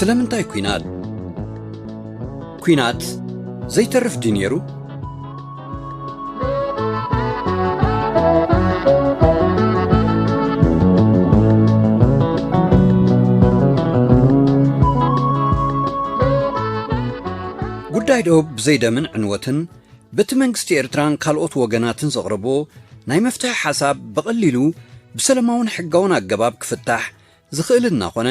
ስለምንታይ ኲናት? ኲናት ዘይተርፍ ድዩ ነይሩ? ጉዳይ ዶብ ብዘይ ደምን ዕንወትን በቲ መንግስቲ ኤርትራን ካልኦት ወገናትን ዘቕረቦ ናይ መፍትሒ ሓሳብ ብቐሊሉ ብሰለማውን ሕጋውን ኣገባብ ክፍታሕ ዝኽእል እናኾነ፣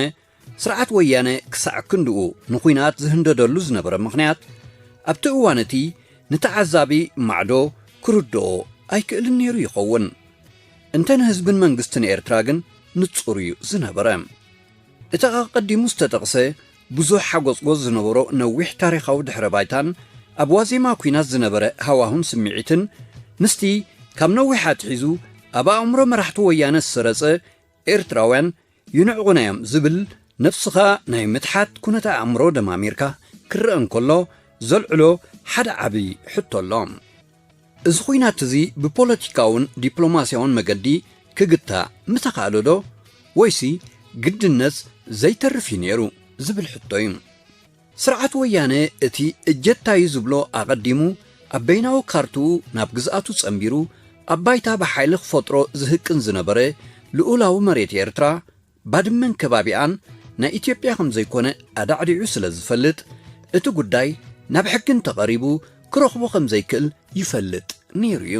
ስርዓት ወያነ ክሳዕ ክንድኡ ንኹናት ዝህንደደሉ ዝነበረ ምኽንያት ኣብቲ እዋን እቲ ንተዓዛቢ ማዕዶ ክርድኦ ኣይክእልን ነይሩ ይኸውን። እንተ ንህዝብን መንግስትን ኤርትራ ግን ንጹር እዩ ዝነበረ። እቲ ኣቐዲሙ ዝተጠቕሰ ብዙሕ ሓጎጽጎጽ ዝነበሮ ነዊሕ ታሪኻዊ ድሕረ ባይታን ኣብ ዋዜማ ኲናት ዝነበረ ሃዋሁን ስምዒትን ምስቲ ካብ ነዊሕ ኣትሒዙ ኣብ ኣእምሮ መራሕቲ ወያነ ዝሰረጸ ኤርትራውያን ይንዕቑና እዮም ዝብል ነብስኻ ናይ ምትሓት ኩነተ ኣእምሮ ደማሚርካ ክረአ እንከሎ ዘልዕሎ ሓደ ዓቢ ሕቶ ኣሎ። እዚ ኹናት እዚ ብፖለቲካውን ዲፕሎማስያውን መገዲ ክግታእ ምተኻእለዶ ወይሲ ግድነት ዘይተርፍ እዩ ነይሩ ዝብል ሕቶ እዩ። ስርዓት ወያነ እቲ እጀታዩ ዝብሎ ኣቐዲሙ ኣብ በይናዊ ካርትኡ ናብ ግዝኣቱ ጸንቢሩ ኣብ ባይታ ብሓይሊ ክፈጥሮ ዝህቅን ዝነበረ ልኡላዊ መሬት ኤርትራ ባድመን ከባቢኣን ናይ ኢትዮጵያ ከም ዘይኮነ ኣዳዕዲዑ ስለ ዝፈልጥ እቲ ጉዳይ ናብ ሕጊ እንተቐሪቡ ክረኽቦ ከም ዘይክእል ይፈልጥ ነይሩ እዩ።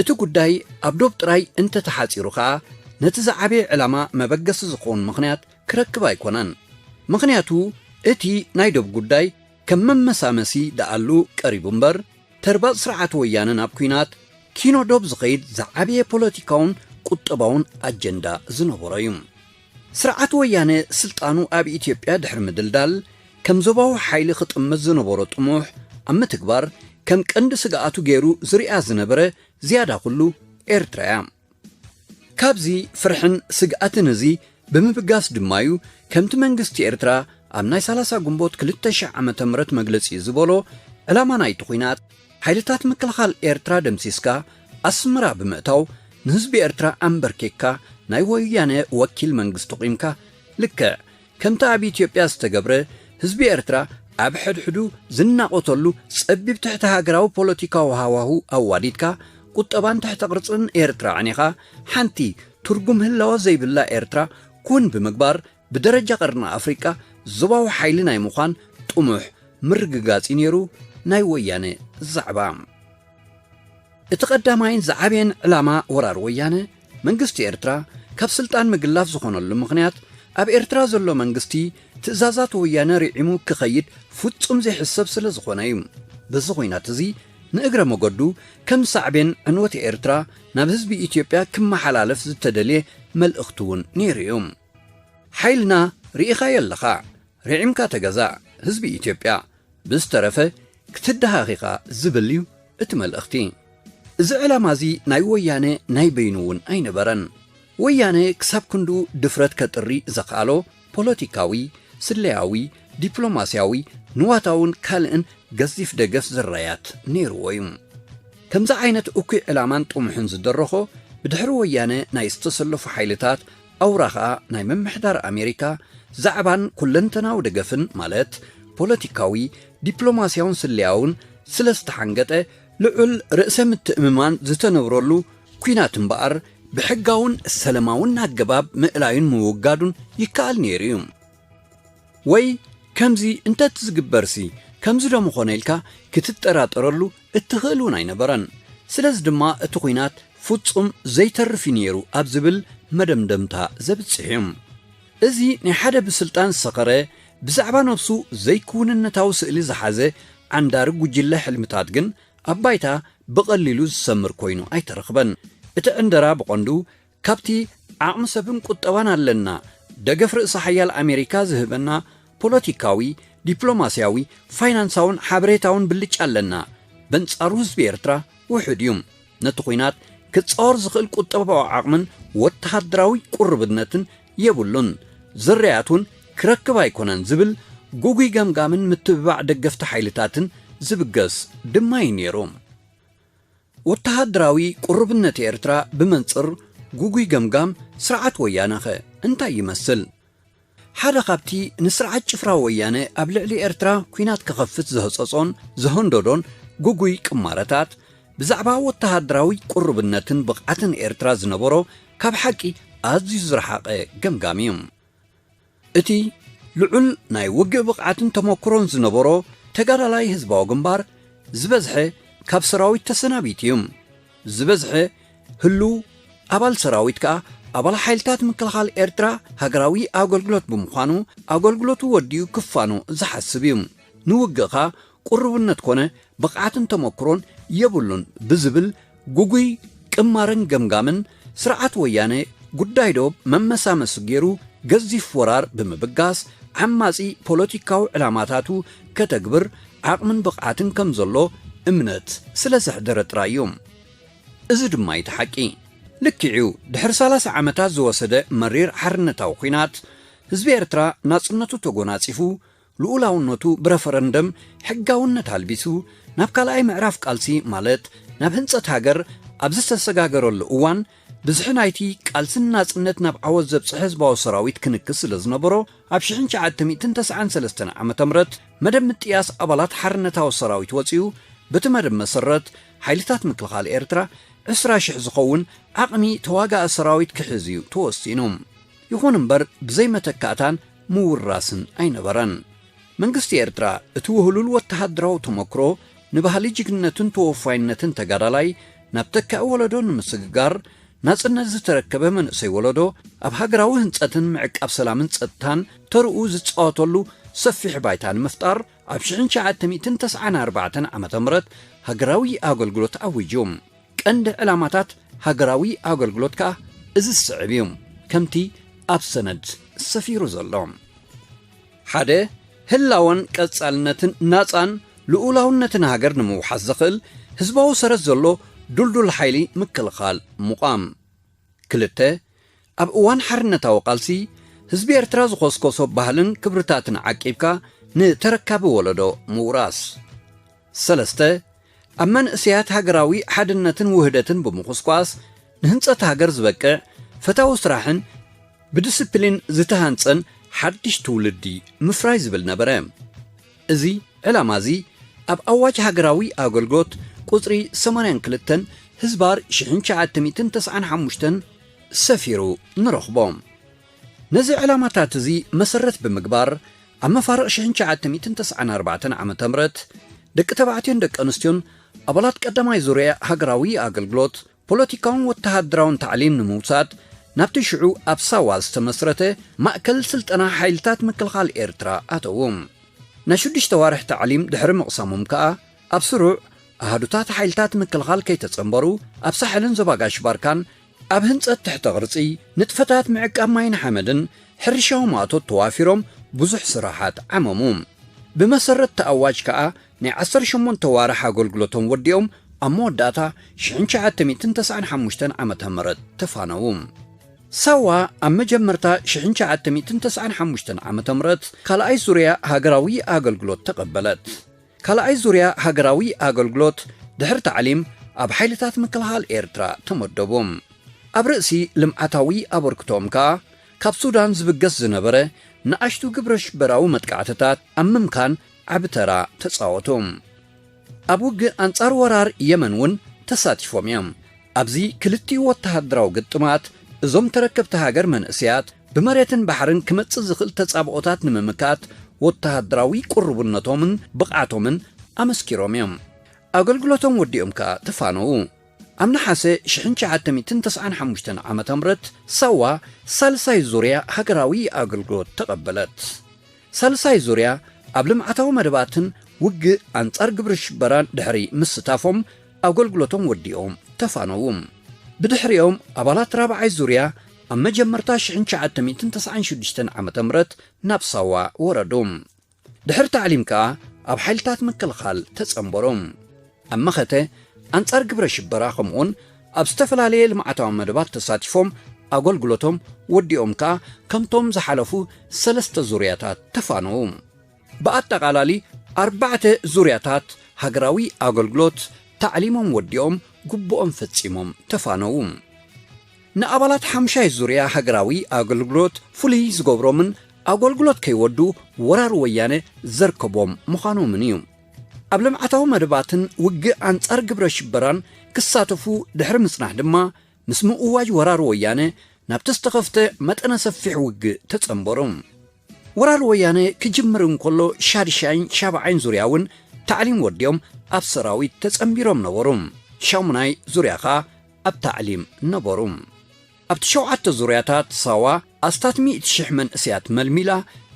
እቲ ጉዳይ ኣብ ዶብ ጥራይ እንተተሓጺሩ ኸኣ ነቲ ዝዓበየ ዕላማ መበገሲ ዝኸውን ምኽንያት ክረክብ ኣይኮነን። ምኽንያቱ እቲ ናይ ዶብ ጉዳይ ከም መመሳመሲ ደኣሉ ቀሪቡ እምበር ተርባጽ ስርዓት ወያነ ናብ ኲናት ኪኖ ዶብ ዝኸይድ ዝዓበየ ፖለቲካውን ቁጠባውን ኣጀንዳ ዝነበሮ እዩ። ስርዓት ወያነ ስልጣኑ ኣብ ኢትዮጵያ ድሕሪ ምድልዳል ከም ዞባዊ ሓይሊ ክጥምት ዝነበሮ ጥሙሕ ኣብ ምትግባር ከም ቀንዲ ስግኣቱ ገይሩ ዝሪኣ ዝነበረ ዝያዳ ኩሉ ኤርትራ እያ። ካብዚ ፍርሕን ስግኣትን እዚ ብምብጋስ ድማዩ ከምቲ መንግስቲ ኤርትራ ኣብ ናይ ሰላሳ ግንቦት ክልተ ሺሕ ዓመተ ምህረት መግለጺ ዝበሎ ዕላማ ናይቲ ኹናት ሓይልታት ምክልኻል ኤርትራ ደምሲስካ ኣስመራ ብምእታው ንህዝቢ ኤርትራ ኣንበርኪክካ ናይ ወያነ ወኪል መንግስቲ ቑምካ ልክዕ ከምቲ ኣብ ኢትዮጵያ ዝተገብረ ህዝቢ ኤርትራ ኣብ ሕድሕዱ ዝናቖተሉ ጸቢብ ትሕቲ ሃገራዊ ፖለቲካዊ ሃዋሁ ኣዋዲድካ ቁጠባን ትሕተ ቅርጽን ኤርትራ ኣዕኒኻ ሓንቲ ትርጉም ህላወ ዘይብላ ኤርትራ ኩን ብምግባር ብደረጃ ቀርኒ ኣፍሪቃ ዞባዊ ሓይሊ ናይ ምዃን ጥሙሕ ምርግጋጽ እዩ ነይሩ ናይ ወያነ ዛዕባ። እቲ ቀዳማይን ዝዓበየን ዕላማ ወራር ወያነ መንግስቲ ኤርትራ ካብ ስልጣን ምግላፍ ዝኾነሉ ምኽንያት ኣብ ኤርትራ ዘሎ መንግስቲ ትእዛዛት ወያነ ርዒሙ ክኸይድ ፍጹም ዘይሕሰብ ስለ ዝኾነ እዩ። በዚ ኹናት እዚ ንእግረ መገዱ ከም ሳዕቤን ዕንወት ኤርትራ ናብ ህዝቢ ኢትዮጵያ ክመሓላለፍ ዝተደልየ መልእኽቲ እውን ነይሩ እዩ። ሓይልና ርኢኻዮ ኣለኻ፣ ርዒምካ ተገዛእ ህዝቢ ኢትዮጵያ፣ ብዝተረፈ ክትደሃኽ ኢኻ ዝብል እዩ እቲ መልእኽቲ። እዚ ዕላማ እዚ ናይ ወያነ ናይ በይኑ እውን ኣይነበረን። ወያነ ክሳብ ክንድኡ ድፍረት ከጥሪ ዘኽኣሎ ፖለቲካዊ፣ ስለያዊ፣ ዲፕሎማስያዊ፣ ንዋታውን ካልእን ገዚፍ ደገፍ ዝረያት ነይርዎ እዩ። ከምዚ ዓይነት እኩይ ዕላማን ጥሙሕን ዝደረኾ ብድሕሪ ወያነ ናይ ዝተሰለፉ ሓይልታት ኣውራ ኸኣ ናይ ምምሕዳር ኣሜሪካ ዛዕባን ኩለንተናዊ ደገፍን ማለት ፖለቲካዊ፣ ዲፕሎማስያውን ስለያውን ስለ ዝተሓንገጠ ልዑል ርእሰ ምትእምማን ዝተነብረሉ ኲናት እምበኣር ብሕጋውን ሰለማውን ኣገባብ ምእላዩን ምውጋዱን ይከኣል ነይሩ እዩ። ወይ ከምዚ እንተትዝግበርሲ ከምዚ ዶ ምኾነ ኢልካ ክትጠራጠረሉ እትኽእል እውን ኣይነበረን። ስለዚ ድማ እቲ ኹናት ፍጹም ዘይተርፍ እዩ ነይሩ ኣብ ዝብል መደምደምታ ዘብጽሕ እዩ። እዚ ናይ ሓደ ብስልጣን ዝሰኸረ ብዛዕባ ነብሱ ዘይክውንነታዊ ስእሊ ዝሓዘ ዓንዳሪ ጉጅለ ሕልምታት ግን ኣብ ባይታ ብቐሊሉ ዝሰምር ኮይኑ ኣይተረኽበን። እቲ ዕንደራ ብቐንዱ ካብቲ ዓቕሚ ሰብን ቁጠባን ኣለና፣ ደገፍ ርእሰ ሓያል ኣሜሪካ ዝህበና ፖለቲካዊ፣ ዲፕሎማስያዊ፣ ፋይናንሳውን ሓበሬታውን ብልጫ ኣለና። በንጻሩ ህዝቢ ኤርትራ ውሑድ እዩ። ነቲ ኹናት ክጻወር ዝኽእል ቁጠባዊ ዓቕምን ወተሃደራዊ ቁርብነትን የብሉን። ዝርያት እውን ክረክብ ኣይኮነን ዝብል ጉጉይ ገምጋምን ምትብባዕ ደገፍቲ ሓይልታትን ዝብገስ ድማ እዩ ነይሩ። ወተሃደራዊ ቁርብነት ኤርትራ ብመንጽር ጉጉይ ገምጋም ስርዓት ወያነኸ እንታይ ይመስል? ሓደ ካብቲ ንስርዓት ጭፍራ ወያነ ኣብ ልዕሊ ኤርትራ ኲናት ክኸፍት ዘህጸጾን ዘህንደዶን ግጉይ ቅማረታት፣ ብዛዕባ ወተሃደራዊ ቅሩብነትን ብቕዓትን ኤርትራ ዝነበሮ ካብ ሓቂ ኣዝዩ ዝረሓቐ ገምጋም እዩ። እቲ ልዑል ናይ ውግእ ብቕዓትን ተመክሮን ዝነበሮ ተጋዳላይ ህዝባዊ ግንባር፣ ዝበዝሐ ካብ ሰራዊት ተሰናቢቱ እዩ። ዝበዝሐ ህሉው ኣባል ሰራዊት ከኣ ኣባል ሓይልታት ምክልኻል ኤርትራ ሃገራዊ ኣገልግሎት ብምዃኑ፣ ኣገልግሎቱ ወዲኡ ክፋኖ ዝሓስብ እዩ። ንውግእ ከኣ ቅሩብነት ኮነ ብቕዓትን ተመክሮን የብሉን ብዝብል ግጉይ ቅማርን ገምጋምን፣ ስርዓት ወያነ ጉዳይ ዶብ መመሳመሲ ገይሩ ገዚፍ ወራር ብምብጋስ፣ ዓማጺ ፖለቲካዊ ዕላማታቱ ከተግብር ዓቕምን ብቕዓትን ከም ዘሎ እምነት ስለ ዘሕደረ ጥራይ እዩ። እዚ ድማ እቲ ሓቂ። ልክዕ'ዩ፣ ድሕሪ ሰላሳ ዓመታት ዝወሰደ መሪር ሓርነታዊ ኲናት፣ ህዝቢ ኤርትራ ናጽነቱ ተጎናጺፉ፣ ልኡላውነቱ ብረፈረንደም ሕጋውነት ኣልቢሱ፣ ናብ ካልኣይ ምዕራፍ ቃልሲ፣ ማለት ናብ ህንጸት ሃገር ኣብ ዝተሰጋገረሉ እዋን፣ ብዝሒ ናይቲ ቃልስን ናጽነት ናብ ዓወት ዘብጽሐ ህዝባዊ ሰራዊት ክንክስ ስለ ዝነበሮ፣ ኣብ ሽሕን ትሽዓተ ሚእትን ተስዓን ሰለስተን ዓመተ ምህረት መደብ ምጥያስ ኣባላት ሓርነታዊ ሰራዊት ወጺኡ፣ በቲ መደብ መሰረት፣ ሓይልታት ምክልኻል ኤርትራ ዕስራ ሽሕ ዝኸውን ዓቕሚ ተዋጋኢ ሰራዊት ክሕዝ እዩ ተወሲኑ። ይኹን እምበር፣ ብዘይ መተካእታን ምውራስን ኣይነበረን። መንግስቲ ኤርትራ፣ እቲ ውህሉል ወተሃደራዊ ተመክሮ ንባህሊ ጅግንነትን ተወፋይነትን ተጋዳላይ ናብ ተካኢ ወለዶ ንምስግጋር፣ ናጽነት ዝተረከበ መንእሰይ ወለዶ ኣብ ሃገራዊ ህንጸትን ምዕቃብ ሰላምን ጸጥታን ተርኡ ዝጻወተሉ ሰፊሕ ባይታ ንምፍጣር፣ ኣብ ሽሕን ትሽዓተ ሚእትን ተስዓን ኣርባዕተን ዓመተ ምህረት ሃገራዊ ኣገልግሎት ኣዊጁ። ቀንዲ ዕላማታት ሃገራዊ ኣገልግሎት ከኣ እዚ ዝስዕብ እዩ፣ ከምቲ ኣብ ሰነድ ሰፊሩ ዘሎ። ሓደ፣ ህላወን ቀጻልነትን ናጻን ልኡላውነትን ሃገር ንምውሓስ ዘኽእል ህዝባዊ ሰረት ዘሎ ድልዱል ሓይሊ ምክልኻል ምቋም። ክልተ፣ ኣብ እዋን ሓርነታዊ ቃልሲ ህዝቢ ኤርትራ ዝኾስኮሶ ባህልን ክብርታትን ዓቂብካ ንተረካቢ ወለዶ ምውራስ። ሰለስተ፣ ኣብ መንእሰያት ሃገራዊ ሓድነትን ውህደትን ብምኹስኳስ፣ ንህንጸት ሃገር ዝበቅዕ ፈታዊ ስራሕን ብዲስፕሊን ዝተሃንጸን ሓድሽ ትውልዲ ምፍራይ ዝብል ነበረ። እዚ ዕላማ እዚ ኣብ ኣዋጅ ሃገራዊ ኣገልግሎት ቁጽሪ ሰማንያን ክልተን ህዝባር ሽሕን ትሽዓተ ሚእትን ተስዓን ሓሙሽተን ሰፊሩ ንረኽቦ። ነዚ ዕላማታት እዚ መሰረት ብምግባር፣ ኣብ መፋርቕ ሽሕን ትሽዓተ ሚእትን ተስዓን ኣርባዕተን ዓመተ ምህረት፣ ደቂ ተባዕትዮን ደቂ ኣንስትዮን ኣባላት ቀዳማይ ዙርያ ሃገራዊ ኣገልግሎት፣ ፖለቲካውን ወተሃደራውን ታዕሊም ንምውሳድ፣ ናብቲ ሽዑ ኣብ ሳዋ ዝተመስረተ ማእከል ስልጠና ሓይልታት ምክልኻል ኤርትራ ኣተዉ። ናይ ሽዱሽተ ዋርሕ ታዕሊም ድሕሪ ምቕሳሞም ከኣ፣ ኣብ ስሩዕ ኣሃዱታት ሓይልታት ምክልኻል ከይተጸንበሩ፣ ኣብ ሳሕልን ዞባ ጋሽ ባርካን ኣብ ህንጸት ትሕተ ቅርጺ፣ ንጥፈታት ምዕቃብ ማይን ሓመድን፣ ሕርሻዊ ማእቶት ተዋፊሮም ብዙሕ ስራሓት ዓመሙ። ብመሰረት እቲ ኣዋጅ ከኣ፣ ናይ ዓሰርተ ሸሞንተ ዋርሕ ኣገልግሎቶም ወዲኦም፣ ኣብ መወዳእታ ሽሕን ትሽዓተ ሚእትን ተስዓን ሓሙሽተን ዓመተ ምህረት ተፋነዉ። ሳዋ ኣብ መጀመርታ ሽሕን ትሽዓተ ሚእትን ተስዓን ሓሙሽተን ዓመተ ምህረት ካልኣይ ዙርያ ሃገራዊ ኣገልግሎት ተቐበለት። ካልኣይ ዙርያ ሃገራዊ ኣገልግሎት ድሕሪ ታዕሊም ኣብ ሓይልታት ምክልኻል ኤርትራ ተመደቡ። ኣብ ርእሲ ልምዓታዊ ኣበርክቶኦም ከኣ ካብ ሱዳን ዝብገስ ዝነበረ ንኣሽቱ ግብረ ሽበራዊ መጥቃዕትታት ኣብ ምምካን ዓቢ ተራ ተጻወቱ። ኣብ ውግእ ኣንጻር ወራር የመን እውን ተሳቲፎም እዮም። ኣብዚ ክልቲኡ ወተሃደራዊ ግጥማት፣ እዞም ተረከብቲ ሃገር መንእሰያት፣ ብመሬትን ባሕርን ክመጽእ ዝኽእል ተጻብኦታት ንምምካት ወተሃደራዊ ቅሩብነቶምን ብቕዓቶምን ኣመስኪሮም እዮም። ኣገልግሎቶም ወዲኦም ከኣ ተፋነዉ። ኣብ ነሓሰ ሽሕን ትሽዓተ ሚእትን ተስዓን ሓሙሽተን ዓመተ ምህረት ሳዋ ሳልሳይ ዙርያ ሃገራዊ ኣገልግሎት ተቐበለት። ሳልሳይ ዙርያ ኣብ ልምዓታዊ መደባትን ውግእ ኣንጻር ግብረ ሽበራን ድሕሪ ምስታፎም ኣገልግሎቶም ወዲኦም ተፋነዉ። ብድሕሪኦም ኣባላት ራብዓይ ዙርያ ኣብ መጀመርታ ሽሕን ትሽዓተ ሚእትን ተስዓን ሽዱሽተን ዓመተ ምህረት ናብ ሳዋ ወረዱ። ድሕሪ ታዕሊም ከኣ ኣብ ሓይልታት ምክልኻል ተጸንበሩ። ኣብ መኸተ ኣንጻር ግብረ ሽበራ ከምኡውን ኣብ ዝተፈላለየ ልምዓታዊ መደባት ተሳቲፎም ኣገልግሎቶም ወዲኦም ከኣ ከምቶም ዝሓለፉ ሰለስተ ዙርያታት ተፋነዉ። ብኣጠቓላሊ ኣርባዕተ ዙርያታት ሃገራዊ ኣገልግሎት ታዕሊሞም ወዲኦም ግቡኦም ፈጺሞም ተፋነዉ። ንኣባላት ሓምሻይ ዙርያ ሃገራዊ ኣገልግሎት ፍሉይ ዝገብሮምን ኣገልግሎት ከይወዱ ወራር ወያነ ዘርከቦም ምዃኖምን እዩ። ኣብ ልምዓታዊ መደባትን ውግእ ኣንጻር ግብረ ሽበራን ክሳተፉ ድሕሪ ምጽናሕ ድማ፣ ምስ ምእዋጅ ወራር ወያነ ናብቲ ዝተኸፍተ መጠነ ሰፊሕ ውግእ ተጸንበሩ። ወራር ወያነ ክጅምር እንከሎ ሻድሻይን ሻብዓይን ዙርያ እውን ታዕሊም ወዲኦም ኣብ ሰራዊት ተጸንቢሮም ነበሩ። ሻሙናይ ዙርያ ኸኣ ኣብ ታዕሊም ነበሩ። ኣብቲ ሸውዓተ ዙርያታት ሳዋ ኣስታት ሚእቲ ሽሕ መንእስያት መልሚላ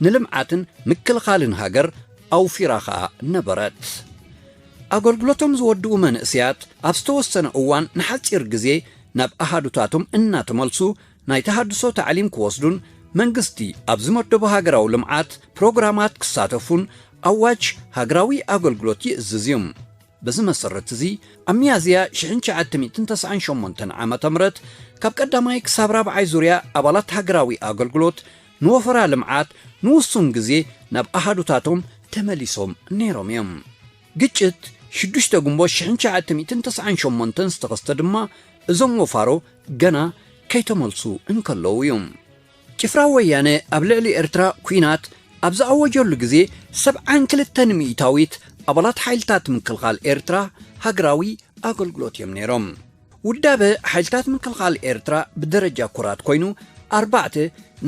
ንልምዓትን ምክልኻልን ሃገር ኣውፊራ ኸኣ ነበረት። ኣገልግሎቶም ዝወድኡ መንእስያት ኣብ ዝተወሰነ እዋን ንሓጺር ግዜ ናብ ኣሃዱታቶም እናተመልሱ ናይ ተሃድሶ ታዕሊም ክወስዱን መንግስቲ ኣብ ዝመደቦ ሃገራዊ ልምዓት ፕሮግራማት ክሳተፉን ኣዋጅ ሃገራዊ ኣገልግሎት ይእዝዝ እዩ። በዚ መሰረት እዚ ኣብ ሚያዝያ ሽሕን ትሽዓተ ሚእትን ተስዓን ሸሞንተን ዓመተ ምህረት ካብ ቀዳማይ ክሳብ ራብዓይ ዙርያ ኣባላት ሃገራዊ ኣገልግሎት ንወፈራ ልምዓት ንውሱን ግዜ ናብ ኣሃዱታቶም ተመሊሶም ነይሮም እዮም። ግጭት ሽዱሽተ ግንቦት ሽሕን ትሽዓተ ሚእትን ተስዓን ሸሞንተን ዝተኸስተ ድማ እዞም ወፋሮ ገና ከይተመልሱ እንከለዉ እዩ። ጭፍራ ወያነ ኣብ ልዕሊ ኤርትራ ኲናት ኣብ ዝኣወጀሉ ግዜ ሰብዓን ክልተን ሚእታዊት ኣባላት ሓይልታት ምክልኻል ኤርትራ ሃገራዊ ኣገልግሎት እዮም ነይሮም። ውዳበ ሓይልታት ምክልኻል ኤርትራ ብደረጃ ኮራት ኮይኑ ኣርባዕተ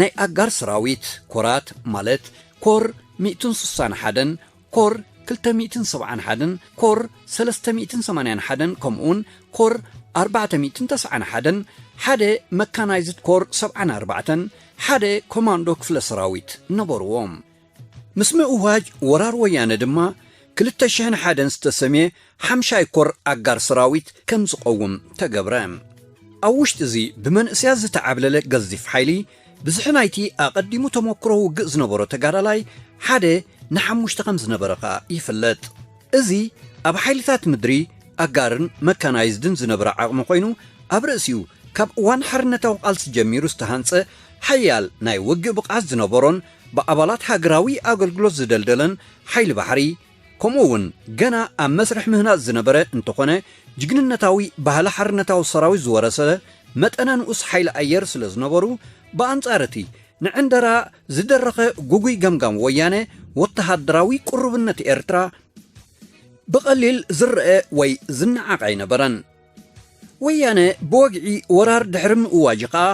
ናይ ኣጋር ሰራዊት ኮራት ማለት ኮር ሚእትን ስሳን ሓደን፣ ኮር ክልተ ሚእትን ሰብዓን ሓደን፣ ኮር ሰለስተ ሚእትን ሰማንያን ሓደን ከምኡውን ኮር ኣርባዕተ ሚእትን ተስዓን ሓደን፣ ሓደ መካናይዝድ ኮር ሰብዓን ኣርባዕተን፣ ሓደ ኮማንዶ ክፍለ ሰራዊት ነበርዎ። ምስ ምእዋጅ ወራር ወያነ ድማ ክልተ ሽሕን ሓደን ዝተሰምየ ሓምሻይ ኮር ኣጋር ሰራዊት ከም ዝቐውም ተገብረ። ኣብ ውሽጢ እዚ ብመንእስያት ዝተዓብለለ ገዚፍ ሓይሊ ብዝሒ ናይቲ ኣቐዲሙ ተመክሮ ውግእ ዝነበሮ ተጋዳላይ ሓደ ንሓሙሽተ ከም ዝነበረ ኸኣ ይፍለጥ። እዚ ኣብ ሓይልታት ምድሪ ኣጋርን መካናይዝድን ዝነበረ ዓቕሚ ኮይኑ ኣብ ርእሲኡ ካብ እዋን ሓርነታዊ ቃልሲ ጀሚሩ ዝተሃንጸ ሓያል ናይ ውግእ ብቕዓት ዝነበሮን ብኣባላት ሃገራዊ ኣገልግሎት ዝደልደለን ሓይሊ ባሕሪ ከምኡ እውን ገና ኣብ መስርሕ ምህናጽ ዝነበረ እንተኾነ ጅግንነታዊ ባህሊ ሓርነታዊ ሰራዊት ዝወረሰ መጠነ ንኡስ ሓይሊ ኣየር ስለ ዝነበሩ ብኣንጻር እቲ ንዕንደራ ዝደረኸ ጉጉይ ገምጋም ወያነ ወተሃደራዊ ቅሩብነት ኤርትራ ብቐሊል ዝረአ ወይ ዝነዓቕ ኣይነበረን። ወያነ ብወግዒ ወራር ድሕሪ ምእዋጅ ኸኣ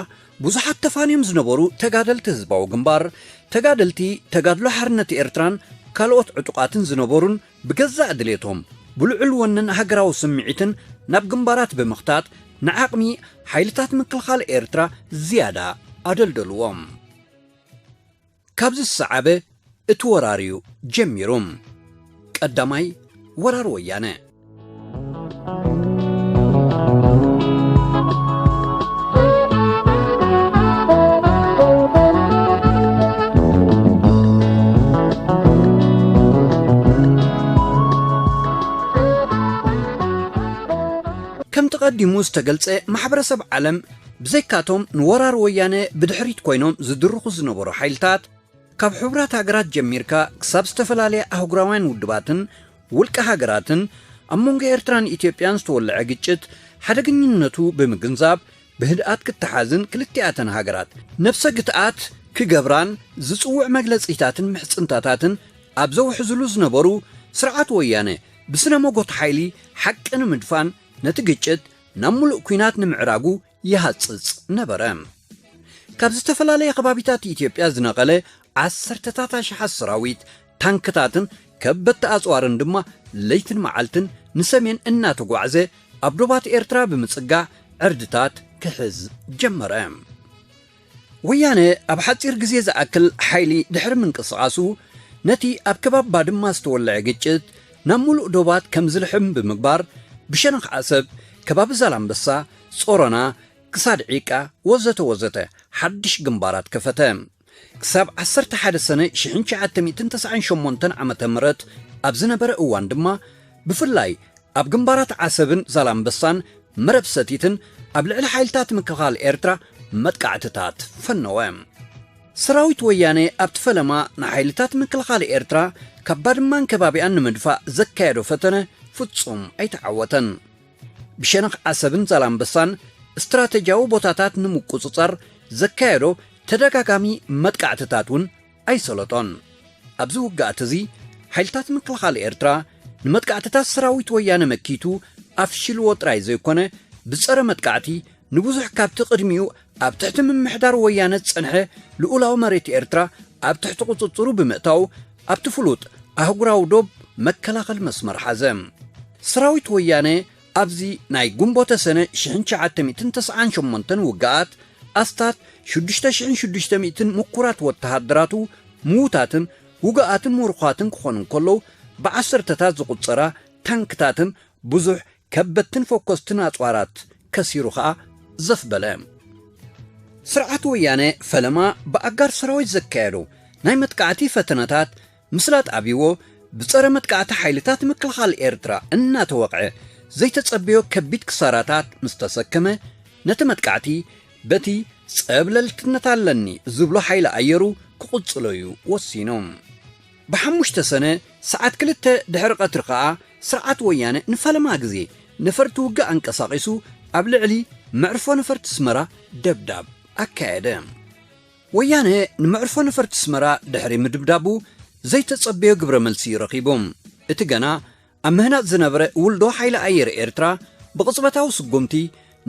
ብዙሓት ተፋንዮም ዝነበሩ ተጋደልቲ ህዝባዊ ግንባር፣ ተጋደልቲ ተጋድሎ ሓርነት ኤርትራን ካልኦት ዕጡቓትን ዝነበሩን ብገዛእ ድሌቶም ብልዑል ወንን ሃገራዊ ስምዒትን ናብ ግንባራት ብምኽታት ንዓቕሚ ሓይልታት ምክልኻል ኤርትራ ዝያዳ ኣደልደልዎም። ካብዚ ዝሰዓበ እቲ ወራር እዩ ጀሚሩ። ቀዳማይ ወራር ወያነ። ከምቲ ቀዲሙ ዝተገልጸ ማሕበረሰብ ዓለም ብዘይካቶም ንወራር ወያነ ብድሕሪት ኮይኖም ዝድርኹ ዝነበሩ ሓይልታት ካብ ሕቡራት ሃገራት ጀሚርካ ክሳብ ዝተፈላለያ ኣህጉራውያን ውድባትን ውልቀ ሃገራትን ኣብ መንጎ ኤርትራን ኢትዮጵያን ዝተወልዐ ግጭት ሓደገኝነቱ ብምግንዛብ ብህድኣት ክተሓዝን ክልቲኣተን ሃገራት ነብሰ ግትኣት ክገብራን ዝጽውዕ መግለጺታትን ምሕጽንታታትን ኣብ ዘውሕዝሉ ዝነበሩ ስርዓት ወያነ ብስነ መጎት ሓይሊ ሓቂ ንምድፋን ነቲ ግጭት ናብ ሙሉእ ኲናት ንምዕራጉ ይሃጽጽ ነበረ። ካብ ዝተፈላለየ ከባቢታት ኢትዮጵያ ዝነቐለ ዓሰርተታት ኣሽሓት ሰራዊት፣ ታንክታትን ከበድቲ ኣጽዋርን ድማ ለይትን መዓልትን ንሰሜን እናተጓዕዘ ኣብ ዶባት ኤርትራ ብምጽጋዕ ዕርድታት ክሕዝ ጀመረ። ወያነ ኣብ ሓጺር ግዜ ዝኣክል ሓይሊ ድሕሪ ምንቅስቓሱ ነቲ ኣብ ከባቢ ባድማ ዝተወልዐ ግጭት ናብ ሙሉእ ዶባት ከም ዝልሕም ብምግባር ብሸነኽ ዓሰብ፣ ከባቢ ዛላምበሳ፣ ጾሮና፣ ክሳድ ዒቃ ወዘተ ወዘተ ሓድሽ ግንባራት ከፈተ። ክሳብ ዓሰርተ ሓደ ሰነ ሽሕን ትሽዓተ ሚእትን ተስዓን ሸሞንተን ዓመተ ምህረት ኣብ ዝነበረ እዋን ድማ ብፍላይ ኣብ ግንባራት ዓሰብን ዛላምበሳን መረብ ሰቲትን ኣብ ልዕሊ ሓይልታት ምክልኻል ኤርትራ መጥቃዕትታት ፈነወ። ሰራዊት ወያነ ኣብቲ ፈለማ ንሓይልታት ምክልኻል ኤርትራ ካብ ባድማን ከባቢኣን ንምድፋእ ዘካየዶ ፈተነ ፍጹም ኣይተዓወተን። ብሸነኽ ዓሰብን ዛላምበሳን ስትራተጂያዊ ቦታታት ንምቁጽጻር ዘካየዶ ተደጋጋሚ መጥቃዕትታት እውን ኣይሰለጦን። ኣብዚ ውግኣት እዚ ሓይልታት ምክልኻል ኤርትራ ንመጥቃዕትታት ሰራዊት ወያነ መኪቱ ኣፍሽልዎ ጥራይ ዘይኮነ፣ ብጸረ መጥቃዕቲ ንብዙሕ ካብቲ ቅድሚኡ ኣብ ትሕቲ ምምሕዳር ወያነ ዝጸንሐ ልኡላዊ መሬት ኤርትራ ኣብ ትሕቲ ቁጽጽሩ ብምእታው፣ ኣብቲ ፍሉጥ ኣህጉራዊ ዶብ መከላኸሊ መስመር ሓዘ። ሰራዊት ወያነ ኣብዚ ናይ ግንቦተ ሰነ ሽሕን ትሽዓተ ሚእትን ተስዓን ሸሞንተን ውግኣት ኣስታት ሽዱሽተ ሽሕን ሽዱሽተ ሚእትን ምኩራት ወተሃደራቱ ምዉታትን ውጉኣትን ምሩኻትን ክኾኑ እንከለዉ፣ ብዓሰርተታት ዝቑጸራ ታንክታትን ብዙሕ ከበድትን ፈኮስትን ኣጽዋራት ከሲሩ ኸኣ ዘፍ በለ። ስርዓት ወያነ ፈለማ ብኣጋር ሰራዊት ዘካየዶ ናይ መጥቃዕቲ ፈተነታት ምስላ ጣቢዎ ብጸረ መጥቃዕቲ ሓይልታት ምክልኻል ኤርትራ እናተወቕዐ ዘይተጸበዮ ከቢድ ክሳራታት ምስ ተሰከመ፣ ነቲ መጥቃዕቲ በቲ ጸብለልትነት ኣለኒ ዝብሎ ሓይሊ ኣየሩ ክቕጽሎ እዩ ወሲኑ። ብሓሙሽተ ሰነ ሰዓት ክልተ ድሕሪ ቀትሪ ከኣ ስርዓት ወያነ ንፈለማ ግዜ ነፈርቲ ውግእ ኣንቀሳቒሱ ኣብ ልዕሊ መዕርፎ ነፈርቲ ኣስመራ ደብዳብ ኣካየደ። ወያነ ንመዕርፎ ነፈርቲ ኣስመራ ድሕሪ ምድብዳቡ ዘይተጸበዮ ግብረ መልሲ ረኺቡ። እቲ ገና ኣብ ምህናጽ ዝነበረ ውልዶ ሓይሊ ኣየር ኤርትራ ብቕጽበታዊ ስጉምቲ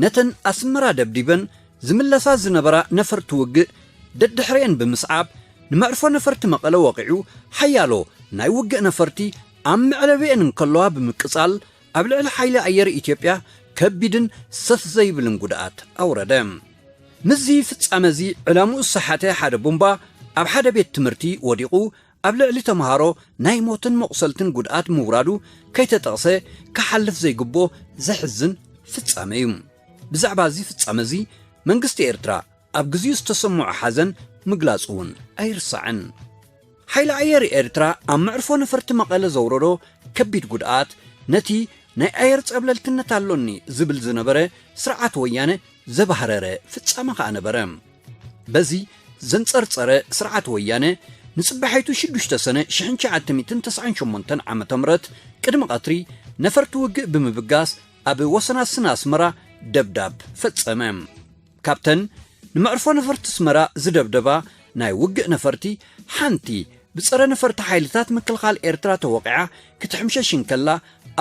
ነተን ኣስመራ ደብዲበን ዝምለሳ ዝነበራ ነፈርቲ ውግእ ደድሕሪአን ብምስዓብ ንመዕርፎ ነፈርቲ መቐለ ወቒዑ ሓያሎ ናይ ውግእ ነፈርቲ ኣብ መዕለቢአን እንከለዋ ብምቅጻል ኣብ ልዕሊ ሓይሊ ኣየር ኢትዮጵያ ከቢድን ሰፍ ዘይብልን ጉድኣት ኣውረደ። ምስዚ ፍጻመ እዚ ዕላምኡ ዝሰሓተ ሓደ ቡምባ ኣብ ሓደ ቤት ትምህርቲ ወዲቑ ኣብ ልዕሊ ተምሃሮ ናይ ሞትን መቑሰልትን ጉድኣት ምውራዱ ከይተጠቕሰ ክሓልፍ ዘይግብኦ ዘሕዝን ፍጻመ እዩ። ብዛዕባ እዚ ፍጻመ እዚ መንግስቲ ኤርትራ ኣብ ግዜኡ ዝተሰምዖ ሓዘን ምግላጹ እውን ኣይርሳዕን። ሓይሊ ኣየር ኤርትራ ኣብ መዕርፎ ነፈርቲ መቐለ ዘውረዶ ከቢድ ጉድኣት ነቲ ናይ ኣየር ጸብለልትነት ኣሎኒ ዝብል ዝነበረ ስርዓት ወያነ ዘባህረረ ፍጻመ ከኣ ነበረ። በዚ ዘንጸርጸረ ስርዓት ወያነ ንጽባሒቱ ሽዱሽተ ሰነ ሽሕን ትሽዓተ ሚእትን ተስዓን ሸሞንተን ዓመተ ምህረት ቅድሚ ቀትሪ ነፈርቲ ውግእ ብምብጋስ ኣብ ወሰናስን ኣስመራ ደብዳብ ፈጸመ። ካብተን ንመዕርፎ ነፈርቲ ኣስመራ ዝደብደባ ናይ ውግእ ነፈርቲ ሓንቲ ብጸረ ነፈርቲ ሓይልታት ምክልኻል ኤርትራ ተወቒዓ ክትሕምሸሽ እንከላ፣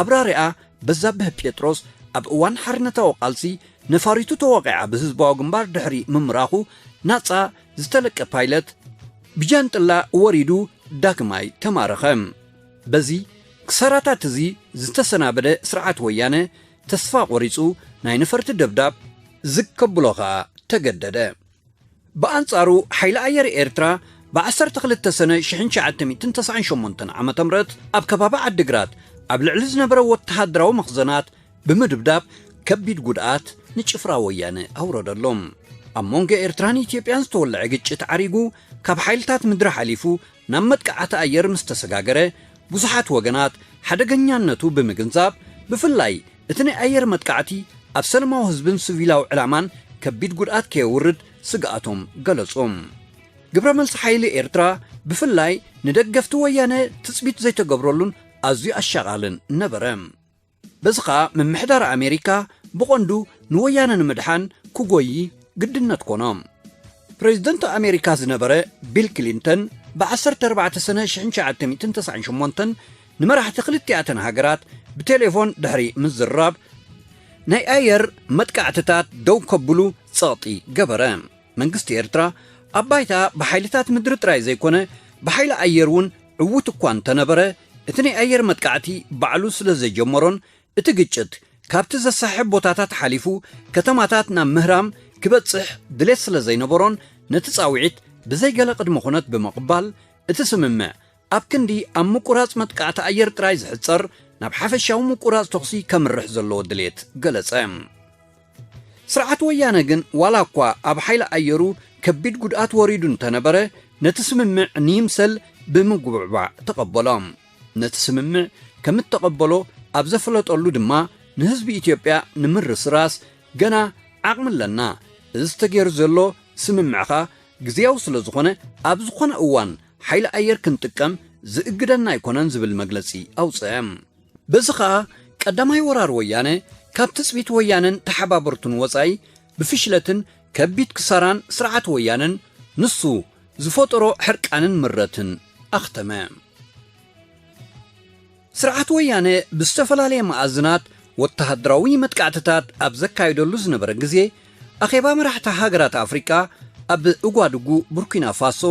ኣብራሪኣ በዛብህ ጴጥሮስ ኣብ እዋን ሓርነታዊ ቃልሲ ነፋሪቱ ተወቒዓ ብህዝባዊ ግንባር ድሕሪ ምምራኹ ናጻ ዝተለቀ ፓይለት ብጃንጥላ ወሪዱ ዳግማይ ተማረኸ። በዚ ክሳራታት እዚ ዝተሰናበደ ስርዓት ወያነ ተስፋ ቆሪጹ ናይ ነፈርቲ ደብዳብ ዝግ ከብሎ ኸኣ ተገደደ። ብኣንጻሩ ሓይሊ ኣየር ኤርትራ ብዓሰርተ ክልተ ሰነ ሽሕን ትሽዓተ ሚእትን ተስዓን ሸሞንተን ዓመተ ምህረት ኣብ ከባቢ ዓዲግራት ኣብ ልዕሊ ዝነበረ ወተሃደራዊ መኽዘናት ብምድብዳብ ከቢድ ጉድኣት ንጭፍራ ወያነ ኣውረደሎም። ኣብ መንጎ ኤርትራን ኢትዮጵያን ዝተወልዐ ግጭት ዓሪጉ ካብ ሓይልታት ምድሪ ሓሊፉ ናብ መጥቃዕቲ ኣየር ምስ ተሰጋገረ፣ ብዙሓት ወገናት ሓደገኛነቱ ብምግንዛብ፣ ብፍላይ እቲ ናይ ኣየር መጥቃዕቲ ኣብ ሰለማዊ ህዝብን ሲቪላዊ ዕላማን ከቢድ ጉድኣት ከየውርድ ስግኣቶም ገለጹ። ግብረ መልሲ ሓይሊ ኤርትራ ብፍላይ ንደገፍቲ ወያነ ትጽቢት ዘይተገብረሉን ኣዝዩ ኣሻቓልን ነበረ። በዚ ኸኣ ምምሕዳር ኣሜሪካ ብቐንዱ ንወያነ ንምድሓን ክጎዪ ግድነት ኮኖ። ፕሬዝደንት ኣሜሪካ ዝነበረ ቢል ክሊንተን ብዓሰርተ ኣርባዕተ ሰነ ሽሕን ትሽዓተ ሚእትን ተስዓን ሸሞንተን ንመራሕቲ ክልቲኣተን ሃገራት ብቴሌፎን ድሕሪ ምዝርራብ ናይ ኣየር መጥቃዕትታት ደው ከብሉ ጸቕጢ ገበረ። መንግስቲ ኤርትራ ኣብ ባይታ ብሓይልታት ምድሪ ጥራይ ዘይኮነ ብሓይሊ ኣየር እውን ዕዉት እኳ እንተነበረ፣ እቲ ናይ ኣየር መጥቃዕቲ ባዕሉ ስለ ዘይጀመሮን እቲ ግጭት ካብቲ ዘሳሕብ ቦታታት ሓሊፉ ከተማታት ናብ ምህራም ክበጽሕ ድሌት ስለ ዘይነበሮን ነቲ ጻውዒት ብዘይገለ ቅድመ ኩነት ብምቕባል እቲ ስምምዕ ኣብ ክንዲ ኣብ ምቁራጽ መጥቃዕቲ ኣየር ጥራይ ዝሕጸር ናብ ሓፈሻዊ ምቁራጽ ተኹሲ ከምርሕ ዘለዎ ድሌት ገለጸ። ስርዓት ወያነ ግን ዋላ እኳ ኣብ ሓይሊ ኣየሩ ከቢድ ጉድኣት ወሪዱ እንተነበረ ነቲ ስምምዕ ንይምሰል ብምጉብዕባዕ ተቐበሎ። ነቲ ስምምዕ ከም እተቐበሎ ኣብ ዘፈለጠሉ ድማ ንህዝቢ ኢትዮጵያ ንምርስራስ ገና ዓቕሚ ኣለና፣ እዚ ተገይሩ ዘሎ ስምምዕኻ ግዝያዊ ስለ ዝኾነ ኣብ ዝኾነ እዋን ሓይሊ ኣየር ክንጥቀም ዝእግደና ኣይኮነን ዝብል መግለጺ ኣውፅአ። በዚ ኸኣ ቀዳማይ ወራር ወያነ ካብ ትጽቢት ወያነን ተሓባበርቱን ወጻኢ ብፍሽለትን ከቢድ ክሳራን ስርዓት ወያነን ንሱ ዝፈጠሮ ሕርቃንን ምረትን ኣኽተመ። ስርዓት ወያነ ብዝተፈላለየ መኣዝናት ወተሃደራዊ መጥቃዕትታት ኣብ ዘካየደሉ ዝነበረ ግዜ፣ ኣኼባ መራሕቲ ሃገራት ኣፍሪቃ ኣብ እጓድጉ ቡርኪና ፋሶ